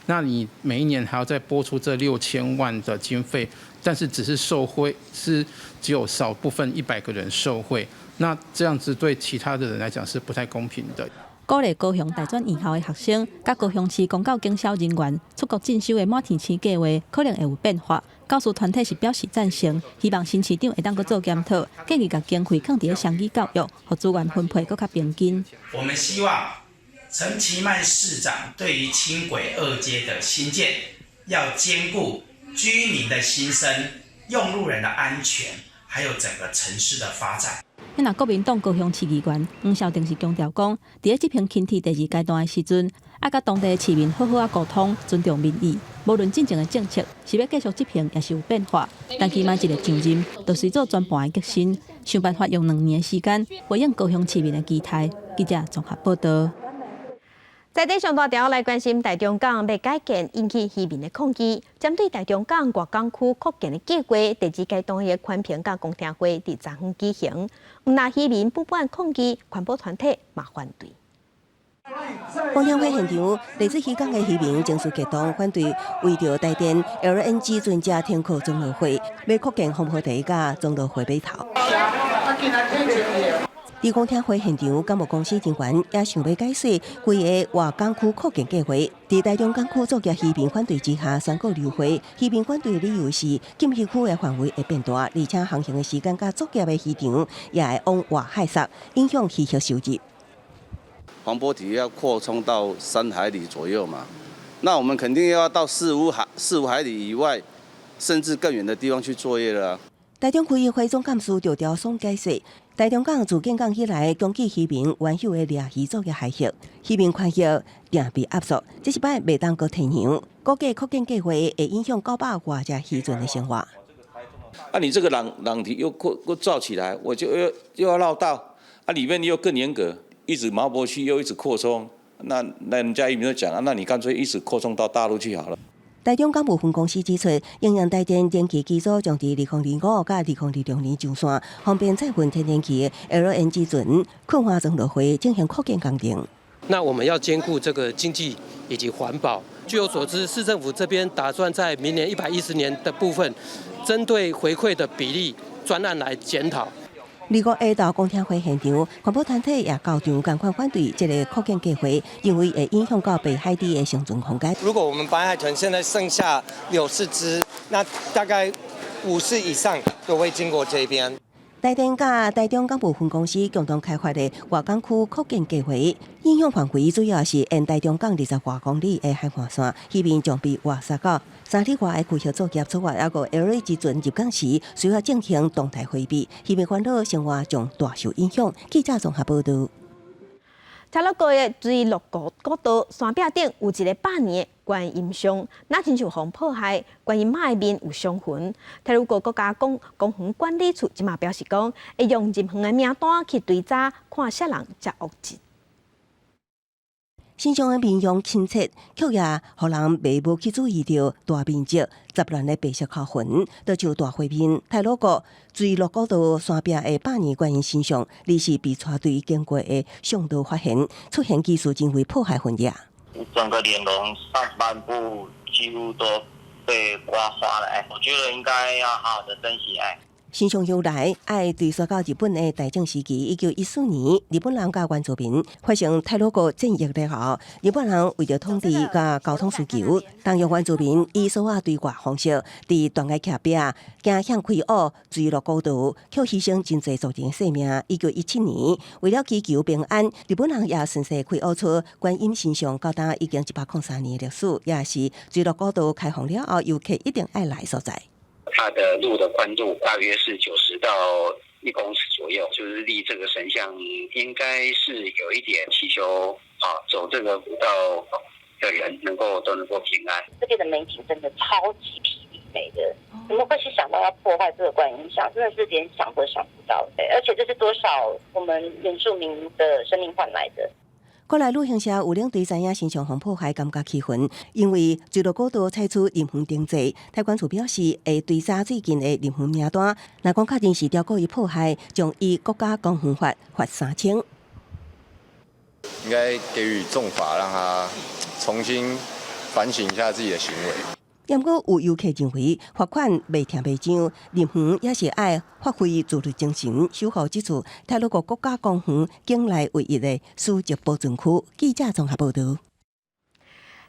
那你每一年還要再撥出這6000萬的經費，但是只是受惠是只有少部分100個人受惠，那這樣子對其他的人來講是不太公平的。鼓勵高雄大專院校的學生，佮高雄市公教警消人員出國進修的滿天星計劃可能會有變化。教師團體是表示贊成，希望新市長會當閣做檢討，建議共經費放佇咧雙語教育，予資源分配閣較平均。我們希望陳其邁市長對於輕軌二階的興建，要兼顧居民的心聲、用路人的安全，還有整個城市的發展。若國民黨高雄市議員黃少定是強調講，佇咧執行輕鐵第二階段的時陣，愛佮當地的市民好好仔溝通，尊重民意。無論進前的政策是欲繼續執行，抑是有變化，陳其邁一个上任，就隨做全盤的革新，想辦法用2年的時間回應高雄市民的期待。記者綜合報道。在地上大條來關心台中港欲改建，引起漁民的抗議。針對台中港外港區擴建的計劃，第二階段的環評佮公聽會佇昨昏舉行。毋但漁民不滿抗議，環保團體嘛反對。公聽會現場，來自漁港的漁民情緒激動，反對為著台電 LNG 船隻停靠中和會，欲擴建防波堤佮中和會碼頭。佇公聽會現場，港務公司人員也想欲解說規个外港區擴建計劃。佇台中港區作業漁民反對之下，宣告流會。漁民反對的理由是禁漁區的範圍會變大，而且航行的時間佮作業的漁場也會往外海捒，影響漁業收入。防波堤要擴充到3海里左右嘛，那我們肯定要到四五海里以外，甚至更遠的地方去作業了。台中區議會總幹事趙兆松解釋，台中港自建港以來，供給漁民原有的掠魚作業海域，漁民權益定被壓縮，這一擺袂當閣退讓。估計擴建計劃會影響900外隻漁船的生活。啊，你這個朗堤又擴又造起來，我就又要繞道，啊，裡面又更嚴格，一直錨泊區又一直擴充，那人家漁民就講啊，那你乾脆一直擴充到大陸去好了。台中港務分公司指出，營運台電燃氣機組將佇2025佮2026年上線，方便載運天然氣的 LNG 船困化裝落會進行擴建工程。那我們要兼顧這個經濟以及環保。據我所知，市政府這邊打算在明年110年的部分，針對回饋的比例專案來檢討。二五下晝公聽會現場，環保團體也到場，仝款反對這个擴建計劃，認為會影響到白海雉的生存空間。如果我們白海豚現在剩下六四隻，那大概5次以上都會經過這邊。台電佮台中港務分公司共同開發的外港區擴建計劃，影響範圍主要是沿台中港20外公里的海岸線，希望將被挖沙到3里外的區域作業出發，抑閣 L 之船入港時需要進行動態回避，希望環保生活將大受影響。記者綜合報導。太魯閣的錐樂古道山壁頂有一个百年的觀音像，若親像予破壞，觀音媽的面有傷痕。太魯閣國家公園管理處這馬表示講，會用入園的名單去追查，看啥人遮惡質。神像的面容親切，卻也予人袂無去注意著大面積雜亂的白色口痕，就像大畫面。太魯閣錐樂古道山壁的百年觀音神像，而是被車隊經過的上道發現，出現技術真為破壞痕跡。整個臉容上半部幾乎都被刮花了，哎，我覺得應該要好好的珍惜，哎。神像由來愛追溯到日本的大正時期，1914年，日本人佮原住民發生太魯閣戰役了後，日本人為著統治佮交通需求，動用原住民以索仔對外方式，佇斷崖徛壁驚險開挖錐樂古道，卻犧牲真濟族人性命。1917年，為了祈求平安，日本人也順勢開挖出觀音神像，到今已經103年歷史，也是錐樂古道開放了後，遊客一定愛來所在。它的路的寬度大約是90到1公尺左右，就是立這個神像，應該是有一點祈求啊，走這個古道的人能夠都能夠平安。這邊的美景真的超級霹靂美的，怎麼會去想到要破壞這個觀音像？真的是連想都想不到，而且這是多少我們原住民的生命換來的。國內旅行社有領隊知影神像予破壞，感覺氣憤，因為錐樂古道採取入園登記，太管處表示會追查最近的入園名單，若講確認是刁故意破壞，將依國家公園法罰3000。應該給予重罰，讓他重新反省一下自己的行為。毋過有遊客認為罰款袂聽袂漲，入園也是愛發揮自律精神，守護這處太魯閣國家公園境內唯一的史蹟保存區。記者綜合報導。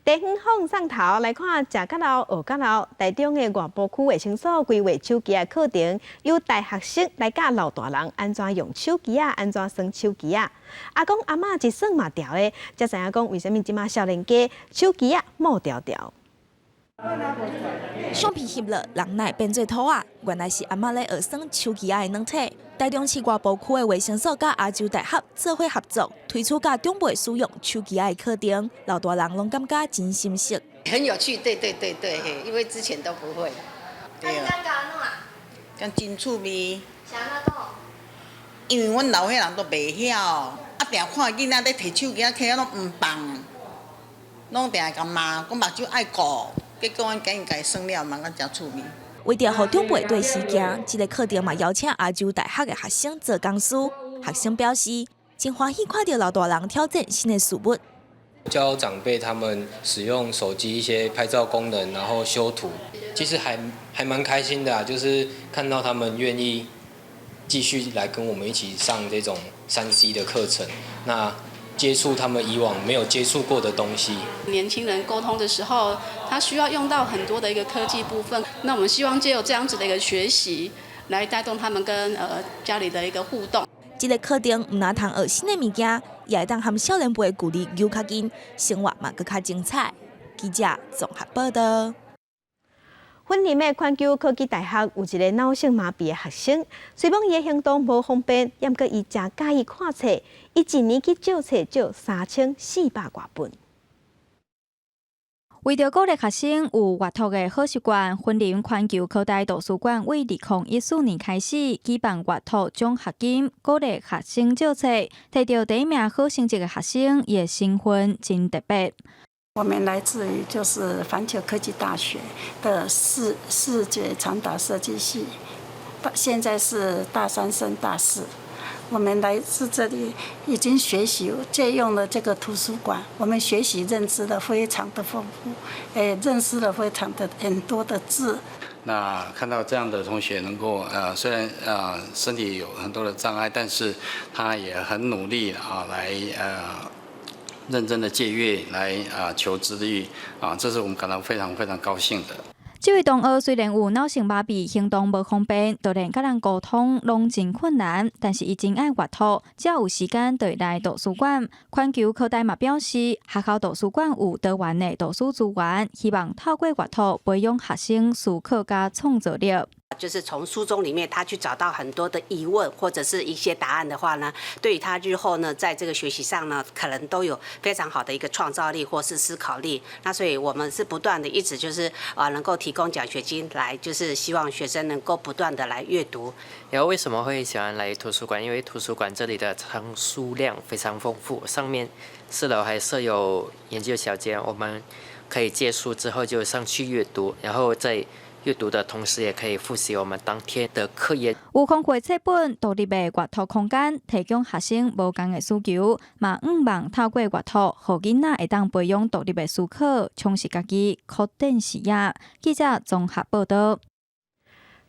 地方放送頭來看，食較老學較老，台中的外埔區衛生所規劃手機仔課程，由大學生來教老大人按怎用手機仔，按怎耍手機仔。阿公阿嬤一耍嘛牢的，才知影講為啥物這馬少年家手機仔毛牢牢。相片翕落，人哪會變做兔仔？原來是阿嬤咧學耍手機仔的軟體。台中市外埔區的衛生所佮亞洲大學做伙合作，推出教長輩使用手機仔的課程，老大人攏感覺真心適。很有趣，對對對對，因為之前都不會。對啊。講真趣味。是按怎講？因為阮老歲人都袂曉，啊，定看囡仔咧提手機仔，提啊攏毋放，攏定會共罵，講目睭愛顧。結果阮囝伊家耍了嘛，閣誠趣味。為著予長輩對時行，這个課程嘛邀請亞洲大學的學生做講師。學生表示，真歡喜看著老大人挑戰新的事物。教長輩他們使用手機一些拍照功能，然後修圖，其實還蠻開心的啊，就是看到他們願意繼續來跟我們一起上這種3C 的課程，那接觸他們以往沒有接觸過的東西。年輕人溝通的時候，他需要用到很多的一個科技部分。那我們希望借由這樣子的一個學習，來帶動他們跟家裡的一個互動。這个課程毋但通學新的物件，也會當和少年輩距離搝較近，生活嘛閣較精彩。記者綜合報導。雲林的環球科技大學有一个腦性麻痹的學生，雖罔伊的行動無方便，毋過伊誠佮意看冊，伊一年去借冊借3400外本。為著鼓勵學生有閱讀的好習慣，雲林環球科大圖書館為2014年開始舉辦閱讀獎學金，鼓勵學生借冊，提著第一名好成績的學生，伊的身份真特別。我們來自於就是環球科技大學的視覺傳達設計系，現在是大三升大四。我們來自這裡已經學習借用了這個圖書館，我們學習認知的非常的豐富，認識了非常的很多的字。那看到這樣的同學能夠雖然身體有很多的障礙，但是他也很努力啊，來認真的借閱來啊求知欲啊，這是我們感到非常非常高興的。這位同學雖然有腦性麻痹，行動無方便，就連佮人溝通攏真困難，但是伊真愛閱讀，只要有時間就會來圖書館。環球科大嘛表示，學校圖書館有多元的圖書資源，希望透過閱讀培養學生思考佮創造力。就是從書中裡面，他去找到很多的疑問或者是一些答案的話呢，對於他日後呢，在這個學習上呢，可能都有非常好的一個創造力或是思考力。那所以我們是不斷的一直就是啊，能夠提供獎學金來，就是希望學生能夠不斷的來閱讀。然後為什麼會喜歡來圖書館？因為圖書館這裡的藏書量非常豐富，上面4樓還設有研究小間，我們可以借書之後就上去閱讀，然後在閱讀的同時，也可以複習我們當天的課業。有豐富冊本、獨立的閱讀空間，提供學生無仝的需求，嘛向望透過閱讀，予囡仔會當培養獨立的思考，充實家己，擴展視野。記者綜合報道。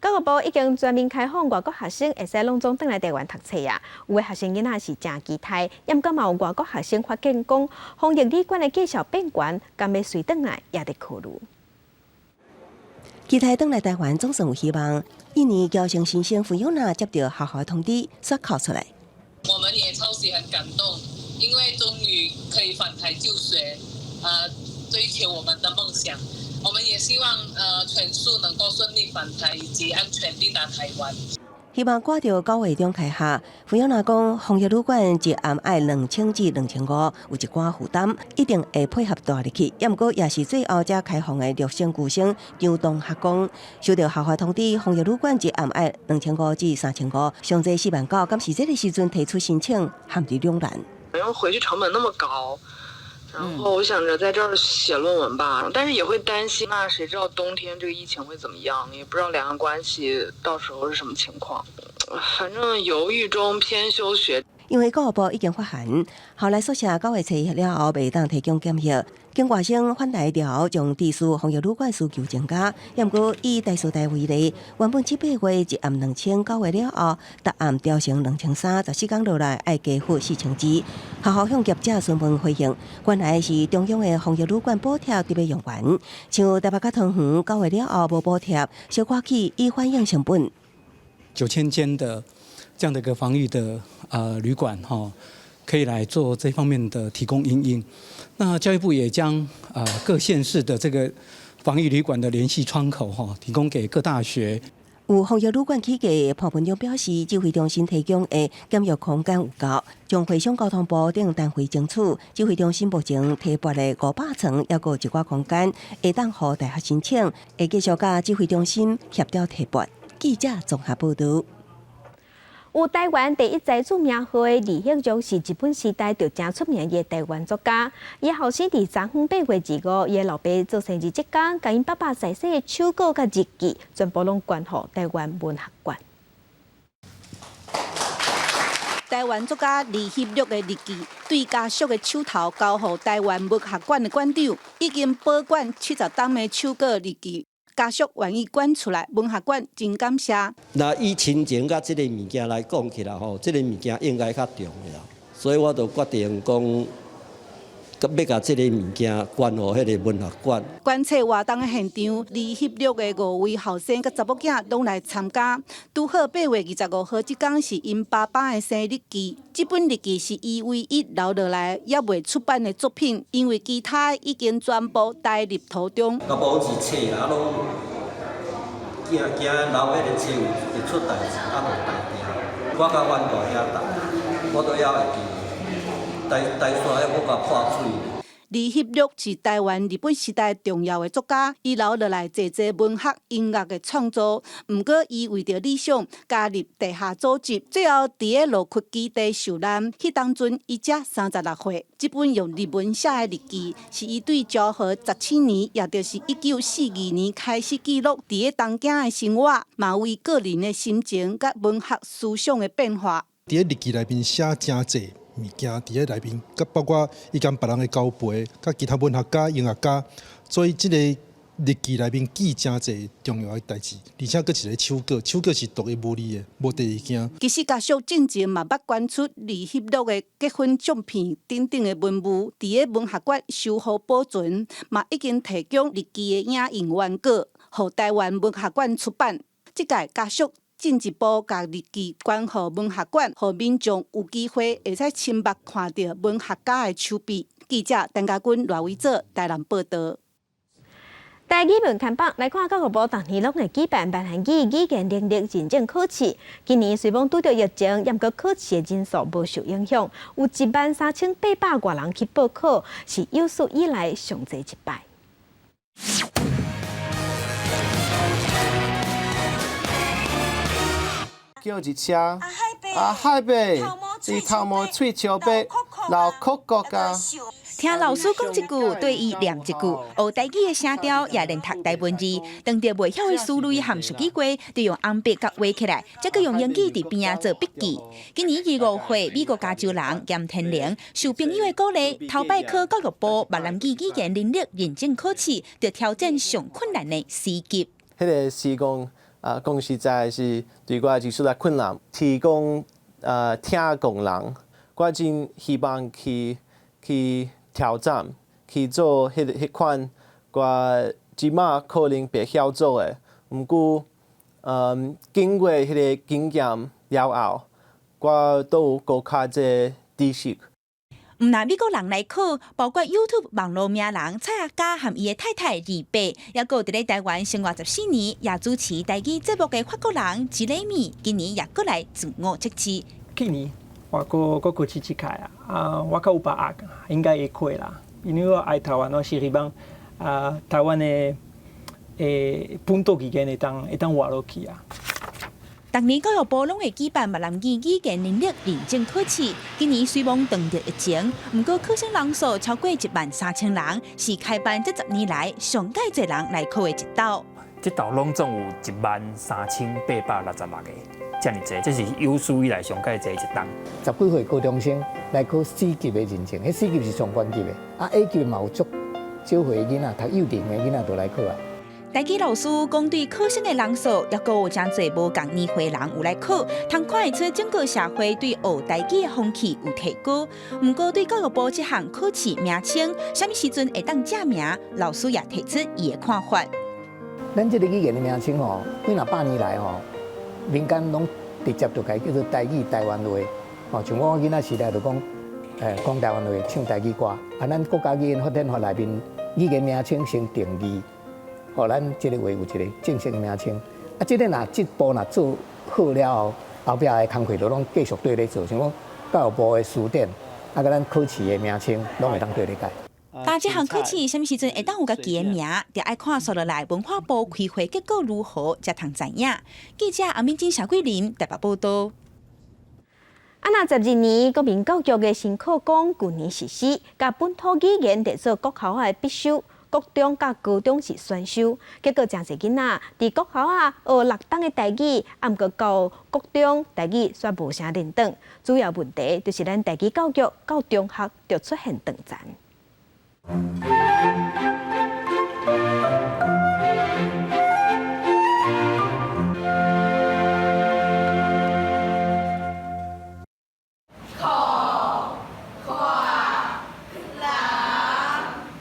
教育部已經全面開放外國學生會使攏總轉來台灣讀冊啊！有的學生囡仔是誠期待，毋過嘛有外國學生發現講，防疫旅館的價數變懸，敢欲隨轉來也得考慮。期待轉來台灣總算有希望。印尼僑生新生菲奧娜接到學校通知，煞哭出來。我們也超級很感動，因為終於可以返台就學，追求我們的夢想。我們也希望全數能夠順利返台以及安全抵達台灣。希望趕著9月中開學，菲奧娜講，防疫旅館一暗愛2000至2500，有一寡負擔，一定會配合蹛入去。也毋過，也是最後才開放的陸生舊生張同學講，收到校方通知，防疫旅館一暗愛2500至3500，上濟4萬9，敢是這個時陣提出申請，陷入兩難。因為回去成本那麼高。然後我想着在這兒寫論文吧，但是也會擔心，那誰知道冬天這個疫情會怎麼樣？也不知道兩岸關係到時候是什麼情況。反正猶豫中偏休學。因為教育部已經發函，後來宿舍9月初了後袂當提供檢疫，境外生返台了後，將住宿防疫旅館需求增加。毋過以台師大為例，原本7、8月一暗2000，9月了後，逐暗調成2300，14工落來愛加付4200。學校向業者詢問回應，原來是中央的防疫旅館補貼得欲用完，像台北佮桃園9月了後無補貼，小可起以反映成本。 9000間的這樣的一個防疫的旅館哈，可以來做這方面的提供因應。那教育部也將各縣市的這個防疫旅館的聯繫窗口哈，提供給各大學。有防疫旅館起價潘文忠表示，指揮中心提供的檢疫空間有夠，將會商交通部等單位爭取。指揮中心目前提撥的500床，猶閣有一寡空間，會當予大學申請，會繼續佮指揮中心協調提撥。記者綜合報道。有台灣第一才子名號的李煜章是日本時代就誠出名的台灣作家。伊後生佇昨昏8月25，伊老爸做生日這工，共𪜶爸爸在世的手稿佮日記，全部攏捐予台灣文學館。台灣作家李煜祿的日記，對家屬的手頭交予台灣文學館的館長，已經保管70冬的手稿日記。家屬願意捐出來，文學館真感謝。那以親情佮這个物件來講起來吼，這个物件應該較重要，所以我就決定講，欲共這个物件捐予彼个文學館。觀冊活動的現場，李煜祿的五位後生佮查某囝攏來參加。拄好8月25號這工是𪜶爸爸的生日期。這本日記是伊唯一留落來猶未出版的作品，因為其他已經全部帶入土中。甲無是冊啦，攏驚驚留彼个冊會出代誌，啊無代定。我佮阮大兄搭，我都猶會記。台台山猶閣共潑水。李煜祿是台灣日本時代重要的作家，伊留落來濟濟文學音樂的創作。毋過，伊為著理想加入地下組織，最後佇咧洛克基地受難。彼當陣伊才36歲。這本用日文寫的日記，是伊對昭和17年，也就是1942年開始記錄佇咧東京的生活，嘛有伊個人的心情佮文學思想的變化。佇咧日記內面寫誠濟物件，佇咧內面，佮包括伊共別人的交陪，佮其他文學家、音樂家，所以這个日記內面記誠濟重要的代誌，而且閣一个手稿，手稿是獨一無二的，無第二件。其實家屬進前嘛捌捐出李翕樂的結婚相片等等的文物，佇个文學館修復保存，嘛已經提供日記的影印原稿，予台灣文學館出版。這屆家屬進一步共日記捐予文學館，予民眾有機會會使親目看著文學家的手筆。記者陳家軍、賴維哲台南報導。台語文刊榜來看，教育部逐年攏會舉辦閩南語語言能力認證考試。今年雖罔拄著疫情，毋過考試的人數無受影響，有1萬3800外人去報考，是有史以來上濟一擺。叫一車，阿海伯，伊頭毛喙笑白，老哭國家。聽老師講一句，對伊念一句，學台語的聲調，也練讀台文字。當著袂曉的詞類和熟語過，就用紅筆佮畫起來，再閣用英語佇邊仔做筆記。今年25歲，美國加州人嚴天玲受朋友的鼓勵，頭擺考教育部閩南語語言能力認證考試，就挑戰上困難的 C 級。彼个時講啊，講實在是對我技術來困難，提供聽講人，我真希望去挑戰，去做彼款我這馬可能袂曉做的，毋過，經過彼个經驗了後，我都有閣較濟知識。毋但美國人來考，包括 YouTube 網路名人蔡阿嘎和伊的太太李貝，猶閣佇咧台灣生活14年，也主持台語節目的法國人吉雷米，今年也閣來自我測試。去年我閣考試這屆啊，啊，我較有把握，應該會過啦。因為我愛台灣，我是希望啊，台灣的本土語言會當活落去啊。逐年教育部攏會舉辦閩南語語言能力認證考試，今年雖罔撞著疫情，毋過考生人數超過1萬3千人，是開辦這10年來上蓋濟人來考的一道。這道攏總有1萬3866個，遮爾濟，這是有史以來上蓋濟一冬。十幾歲高中生來考 C 級的認證，彼 C 級是上懸級的，啊 A 級嘛有足少歲的囡仔，讀幼稚園的囡仔都來考啊。台語老師講，對考生的人數，猶閣有誠濟無仝年歲人有來考，通看會出整個社會對學台語的風氣有提高。毋過對教育部這項考試名稱，啥物時陣會當正名，老師也提出伊的看法。咱這个語言的名稱吼，幾若百年來吼，民間攏直接就共伊叫做台語、台灣話。吼，像我囡仔時代就講，講台灣話，唱台語歌。啊，咱國家語言發展法內面，語言名稱先定義。予咱這个話有一个正式的名稱，啊，這个若這步若做好了後，後壁的工課就攏繼續綴咧做，像講教育部的辭典，啊，佮咱考試的名稱，攏會當綴咧改。但這項考試啥物時陣會當有家己的名，就愛看紲落來文化部開會結果如何，才通知影。記者阿敏珍、蕭桂林台北報導。啊，若12年國民教育的新課綱，舊年實施，共本土語言列做國校的必修。國中佮高中是選修，結果誠濟囡仔佇國校啊學六冬的台語，啊毋過到國中台語煞無啥輪轉。主要問題就是咱台語教育到中學就出現斷層。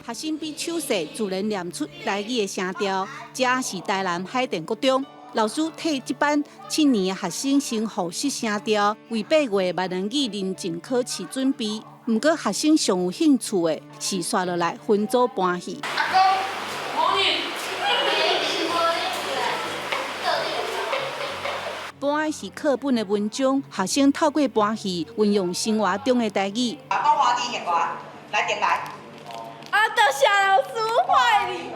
學生比手勢自然念出台語的聲調，這是台南海淀國中老師替這班7年的學生先複習聲調，為8月閩南語認證考試準備。毋過學生上有興趣的是紲落來分組搬戲。阿公，母女。搬的是課本的文章，學生透過搬戲運用生活中的台語。阿公歡喜遐歌，來點來。啊，多謝老師，歡迎你。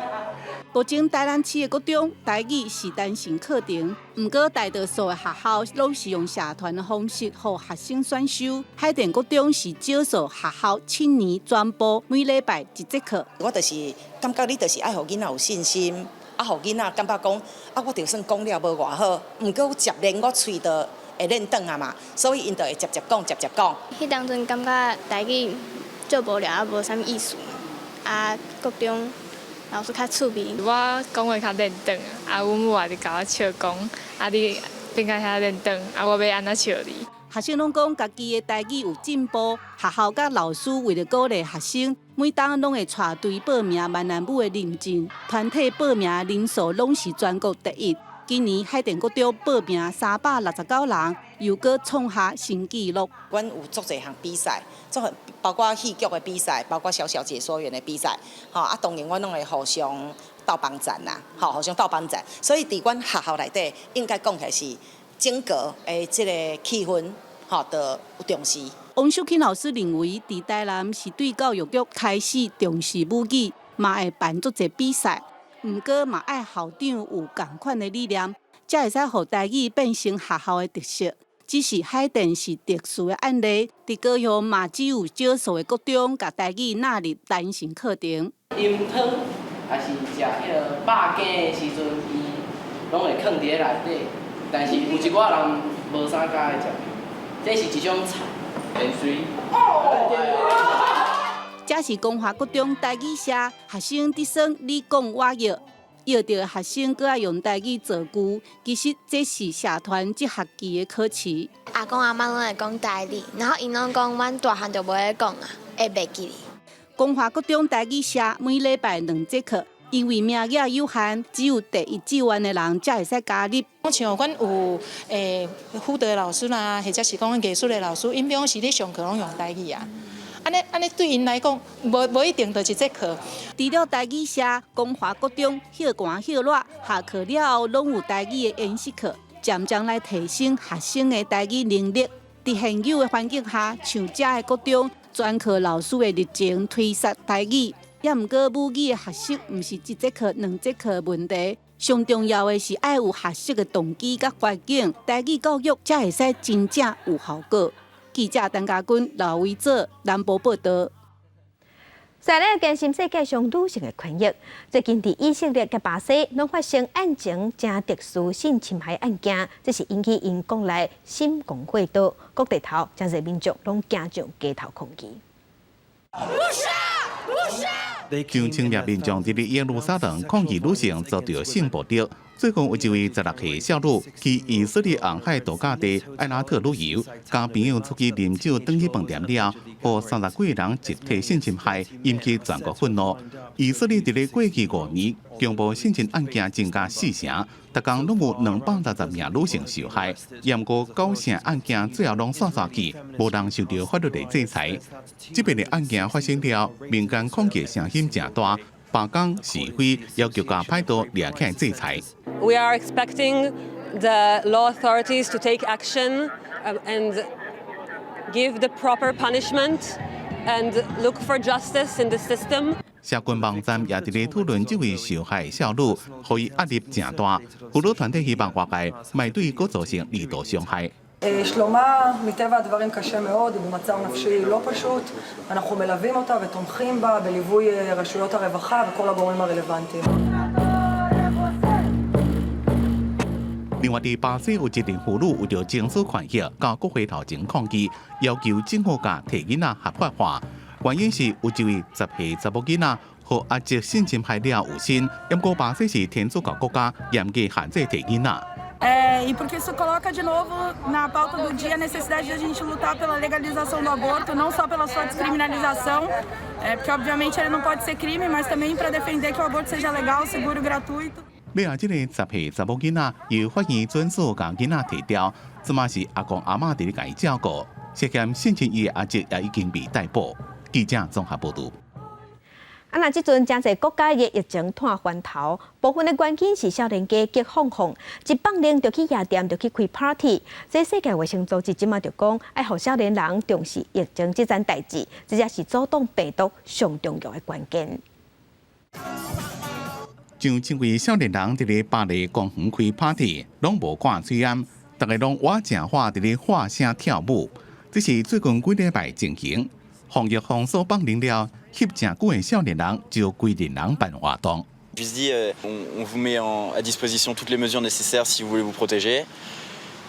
目前台南市的國中台語是單成課程，毋過大多數的學校攏是用社團的方式，予學生選修。海淀國中是少數學校7年全部每禮拜一節課。我就是感覺你就是愛予囡仔有信心，啊，予囡仔感覺講，啊，我就算講了無偌好，毋過接連我喙就會練轉啊嘛，所以𪜶就會捷捷講，捷捷講。彼當陣感覺台語足無聊，啊無啥物意思，啊，國中。老師較趣味。我講話較練轉，啊，阮母也佇共我笑講，啊你變甲遐練轉，啊我欲按怎笑你？學生攏講家己的台語有進步，學校佮老師為著鼓勵學生，每冬攏會帶隊報名閩南語的認證，團體報名人數攏是全國第一。今年海淀國中報名369人，又閣創下新紀錄。阮有足濟項比賽，做包括戲劇的比賽，包括小小解說員的比賽，吼啊，當然阮攏會互相鬥幫贊啦，吼，互相鬥幫贊。所以佇阮學校內底，應該講起來是整個的這个氣氛，吼，都有重視。王秀琴老師認為，佇台南是對教育局開始重視母語，嘛會辦足濟比賽。毋過嘛愛校長有仝款的理念，才會使予台語變成學校的特色。只是海淀是特殊的案例，佇高雄嘛只有少數的國中共台語納入單行課程。飲湯抑是食彼个肉羹的時陣，伊攏會囥佇咧內底，但是有一寡人無啥佮意食，這是一種菜，鹽水。這是光華國中台語社學生佇耍你講我譯，譯著學生閣愛用台語造句。其實這是社團這學期的考試。阿公阿嬤攏會講台語，然後𪜶攏講阮大漢就無咧講啊，會袂記哩。光華國中台語社每禮拜兩節課，因為名額有限，只有第一志願的人才會使加入。像阮有輔導的老師啦，或者是講藝術的老師，𪜶平常時咧上課攏用台語啊。按呢按呢對𪜶來講，無無一定就一節課。除了台語社，光華國中歇寒歇熱，下課了後攏有台語的演習課，漸漸來提升學生的台語能力。佇現有的環境下，像遮的國中，專科老師的熱情推捒台語，也毋過母語的學習，毋是一節課、兩節課問題。上重要的是愛有學習的動機佮環境，台語教育才會使真正有效果。記者陳家軍、劉維哲南部報道。再來關心世界上女性的權益。最近佇以色列佮巴西，攏發生案情誠特殊性侵害案件，這是引起𪜶國內心狂火刀，各地頭誠濟民眾攏行上街頭抗議。上千名民眾佇咧耶路撒冷抗議女性遭著性暴力。最近有一位16歲少女去以色列紅海度假地艾拉特旅遊，佮朋友出去啉酒，轉去飯店了，予30幾个人集體性侵害，引起全國憤怒。以色列佇咧過去5年，強暴性侵案件增加四成，逐工攏有260名女性受害。毋過九成案件最後攏煞煞去，無人受著法律的制裁。這遍的案件發生了，民間抗議聲音誠大，罷工示威，要求共歹徒掠起來制裁。 We are expecting the law authorities to take action and give the proper punishment and look for justice in the system. 社群網站也佇咧討論這位受害少女，予伊壓力誠大。婦女團體希望外界莫對伊閣造成二度傷害。 שלומה מטבע הדברים קשה מאוד, היא במצב נפשי לא פשוט. אנחנו מלווים אותה ותומכים בה בליווי רשויות הרווחה וכל הגורמים הרלוונטיים. 另外，佇巴西有一名婦女為著爭取權益，到國會頭前抗議，要求政府共提囡仔合法化。原因是有一位10歲查某囡仔，予阿叔性侵害了有身，毋過巴西是天主教國家，嚴格限制提囡仔。 É, e porque isso coloca de novo na pauta do dia a necessidade de a gente lutar pela legalização do aborto, não só pela sua descriminalização, porque obviamente ele não pode ser crime, mas também para defender que o aborto seja legal, seguro, gratuito. 尾仔這个10歲查某囡仔由法院准許共囡仔提掉，這馬是阿公阿嬤佇咧共伊照顧。涉嫌性侵伊的阿叔也已經被逮捕。記者綜合報導。啊，若這陣誠濟國家的疫情湠翻頭，部分的原因是少年家激放放，一放靈就去夜店，就去開 party。這世界衛生組織這馬就講，愛予少年人重視疫情這件代誌，這才是阻擋病毒上重要的關鍵。上千位少年人佇咧巴黎公園開 party，攏無掛喙罨，逐家攏倚誠歡佇咧喊聲跳舞。這是最近幾禮拜情形。防疫封鎖放靈了，翕誠久的少年人就規陣人辦活動。 Je dis, on vous met à disposition toutes les mesures nécessaires si vous voulez vous protéger.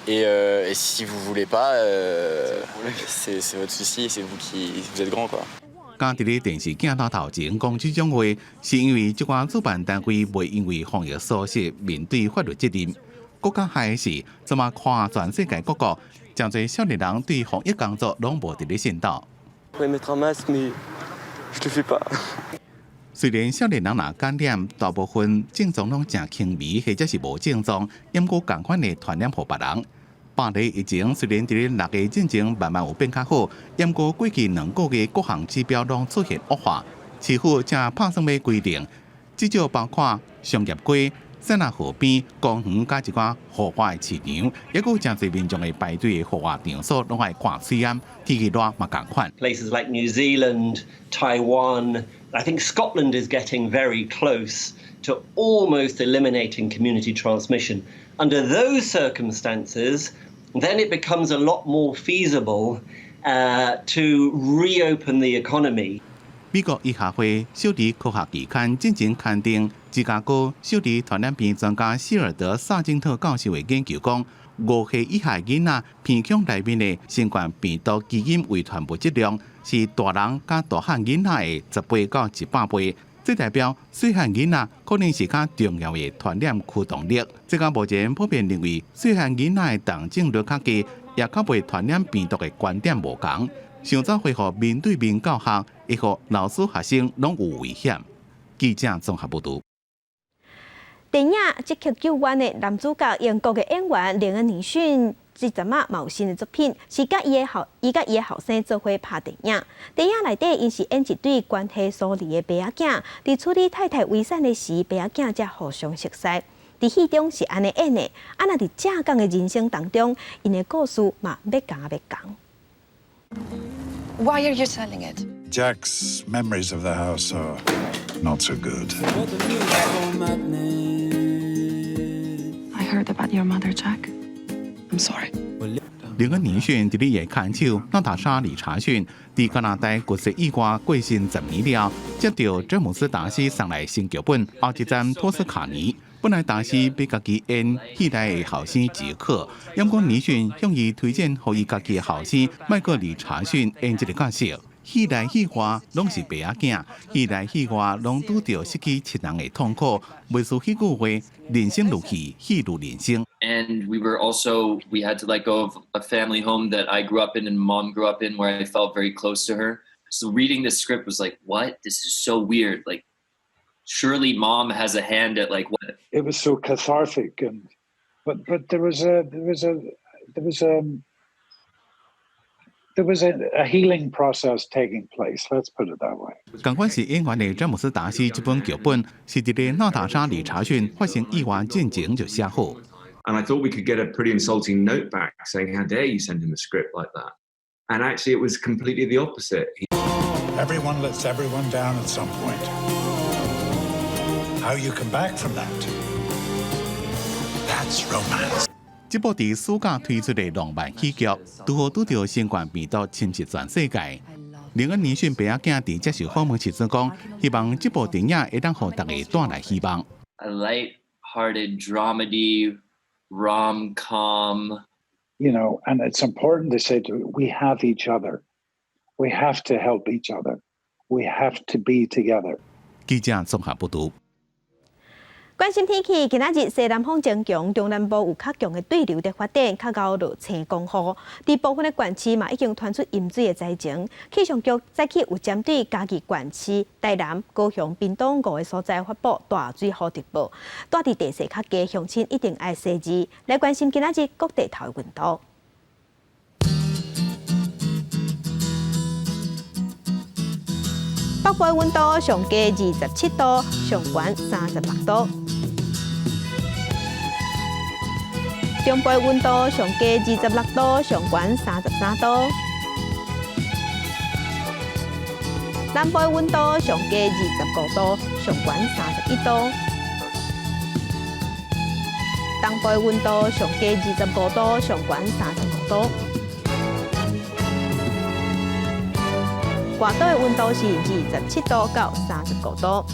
Et si vous voulez pas, c'est votre souci, c'est vous qui vous êtes grand quoi. 敢佇咧電視鏡頭頭前講這種話，是因為這寡主辦單位袂因為防疫疏失面對法律責任。閣較害的是，這馬看全世界各國，誠濟少年人對防疫工作攏無佇咧信鬥。雖然少年人若感染，大部分症狀攏誠輕微，或者是無症狀，猶閣仝款會傳染予別人。巴黎疫情雖然佇咧6月進前慢慢有變較好，猶閣過去2個月各項指標攏出現惡化，市府正拍算欲規定，至少包括商業街、塞納河邊、公園佮一寡戶外市場，抑閣有誠濟民眾會排隊的戶外場所，攏愛掛喙罨，天氣熱嘛仝款。 Places like New Zealand, Taiwan, I think Scotland is getting very close to almost eliminating community transmission. Under those circumstances, then it becomes a lot more feasible to reopen the economy. 美國醫學會小兒科學期刊進前刊登芝加哥小兒傳染病專家希爾德薩金特教授的研究講，5歲以下囡仔鼻腔內面的新冠病毒基因遺傳物質量是大人佮大漢囡仔的10倍到100倍。這代表細漢囡仔可能是較重要的傳染驅動力。這個目前普遍認為細漢囡仔的重症率較低，也較袂傳染病毒的觀點無仝。傷早恢復面對面教學，會予老師學生攏有危險。記者綜合報導。電影《即刻救援》的男主角英國的演員連恩尼遜，這陣仔嘛有新的作品，是佮伊的後生做伙拍電影。電影內底，𪜶是演一對關係疏離的爸仔囝，佇處理太太遺產的時，爸仔囝才互相熟似。佇戲中是按呢演的，啊若佇正港的人生當中，𪜶的故事嘛欲仝仔欲仝。 Why are you selling it? Jack's memories of the house are not so good. I heard about your mother, Jack. I'm sorry. 連恩尼遜佇咧伊的牽手娜塔莎理查遜，佇加拿大骨髓意外過身10年了，接著詹姆斯達西送來新劇本，後一站托斯卡尼。本來達西欲家己演戲內的後生傑克，毋過尼遜向伊推薦，予伊家己的後生麥克理查遜演這個角色。戲內戲外攏是爸仔囝，戲內戲外攏拄著失去親人的痛苦。袂輸彼句話：人生如戲，戲如人生。 And we had to let go of a family home that I grew up in and mom grew up in, where I felt very close to her. So reading the script was like, what? This is so weird. Like, surely mom has a hand at like what? It was so cathartic, and but there was a healing process taking place. Let's put it that way. 仝款是演員的詹姆斯達西，這本劇本是佇咧娜塔莎理查遜發生意外進前就寫好。 And I thought we could get a pretty insulting note back saying, "How dare you send him a script like that?" And actually, it was completely the opposite. Everyone lets everyone down at some point. How you come back from that? That's romance. 這部佇暑假推出的浪漫喜劇，拄好拄著新冠病毒侵襲全世界。連恩尼遜爸仔囝佇接受訪問時陣講，希望這部電影會當予大家帶來希望。 A light-hearted dramedy, rom-com. And it's important to say to we have each other. We have to help each other. We have to be together. 記者綜合報導。關心天氣，今仔日西南風增強，中南部有較強的對流佇發展，較𠢕落青狂雨。佇部分的縣市嘛，已經傳出淹水的災情。氣象局早起有針對嘉義縣市、台南、高雄、屏東五個所在發布大水雨特報。住佇地勢較低，鄉親一定愛細緻來關心今仔日各地頭的溫度。北部的溫度上低27度，上懸36度。中部溫度上低26度，上懸33度。南部溫度上低25度，上懸31度。東部溫度上低25度，上懸35度。外島的溫度是27度到35度。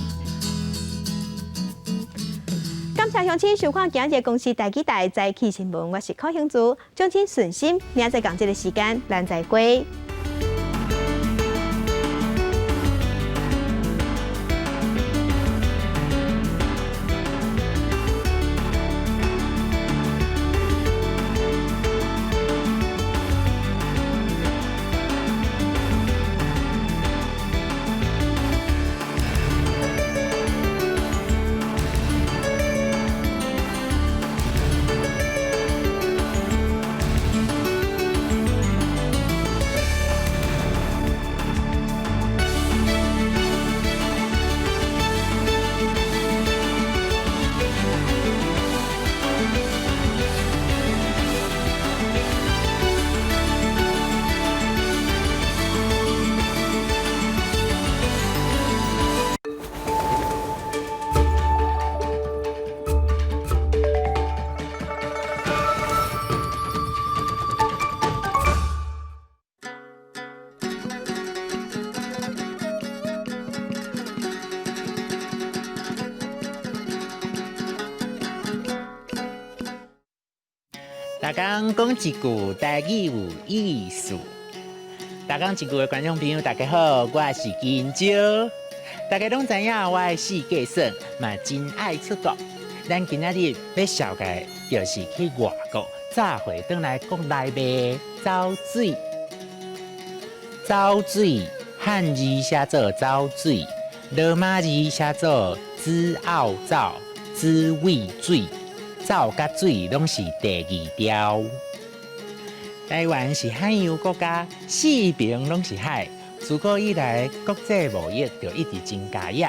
感謝鄉親收看今日公視台語台早起新聞，我是柯興珠，祝恁順心，明仔載仝這個時間，咱再會。逐工講一句台語有意思。逐工一句的觀眾朋友，大家好，我是金蕉。大家攏知影我的四界耍嘛真愛出國。咱今仔日欲紹介就是去外國炸貨轉來國內賣走水。走水漢字寫做走水，羅馬字寫做子奧走、子味水。走佮水攏是第二調。台灣是海洋國家，四邊攏是海。自古以來，國際貿易就一直真佳仔，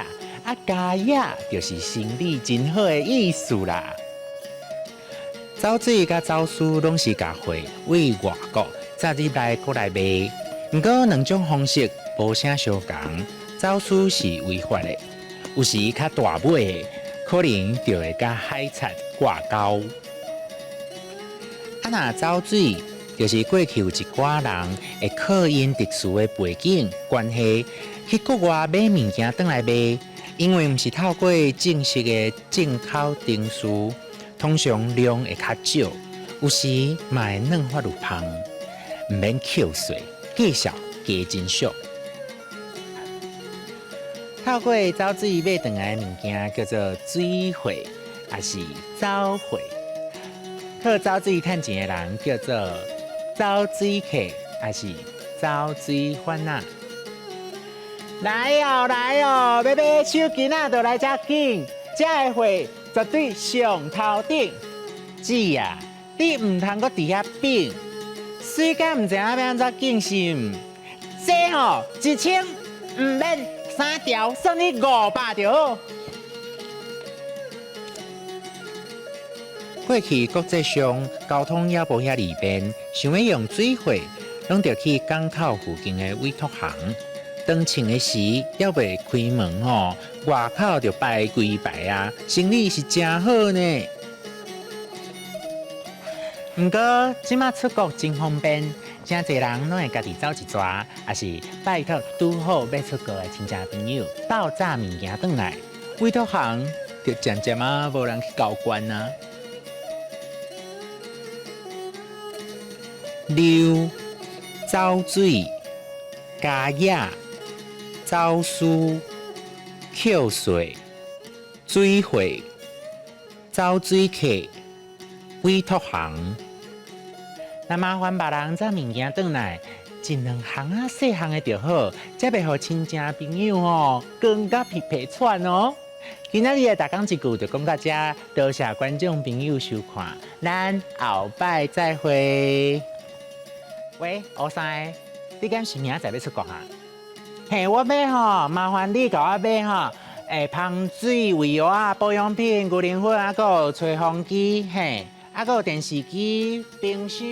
啊佳仔就是生意真好的意思啦。走水佮走私攏是共貨對外國載入來國內賣，毋過兩種方式無啥相仝。走私是違法的，有時較大尾的，可能就會佮海賊掛鈎。啊，若走水，就是過去有一寡人會靠𪜶特殊的背景關係去國外買物件轉來賣，因為毋是透過正式的進口程序，通常量會較少，有時嘛會軟發有芳，毋免扣稅，價數加真俗。透過走水買轉來的物件叫做水貨，抑是走貨。靠走水趁錢的人叫做走水客，抑是走水販仔。來哦來哦，欲買手巾仔就來遮緊，遮的貨絕對上頭頂。姊啊，你毋通閣佇遐比，媠甲毋知影欲按怎敬是毋？這吼1000毋免三條，算你500就好。過去國際上交通猶無遐利便，想欲用水貨，攏著去港口附近的委託行。當稱的時，猶未開門吼，外口就排規排啊，生意是誠好呢。毋過這馬出國真方便，誠濟人攏會家己走一逝，抑是拜託拄好欲出國的親戚朋友鬥載物件轉來，委託行就漸漸仔無人去交關啊。溜、走水、佳仔、走私、扣稅、水貨、走水客、委託行。若麻煩別人載物件轉來，一兩項仔細項的就好，才袂予親戚朋友吼扛甲疲疲喘哦。今仔日的逐工一句就講到遮，多謝觀眾朋友收看，咱後擺再會。喂，烏三，你敢是明仔載欲出國啊？嘿，我欲吼，麻煩你共我買吼，芳水、胃藥仔、保養品、牛奶粉，啊，閣有吹風機，嘿，啊，閣有電視機、冰箱。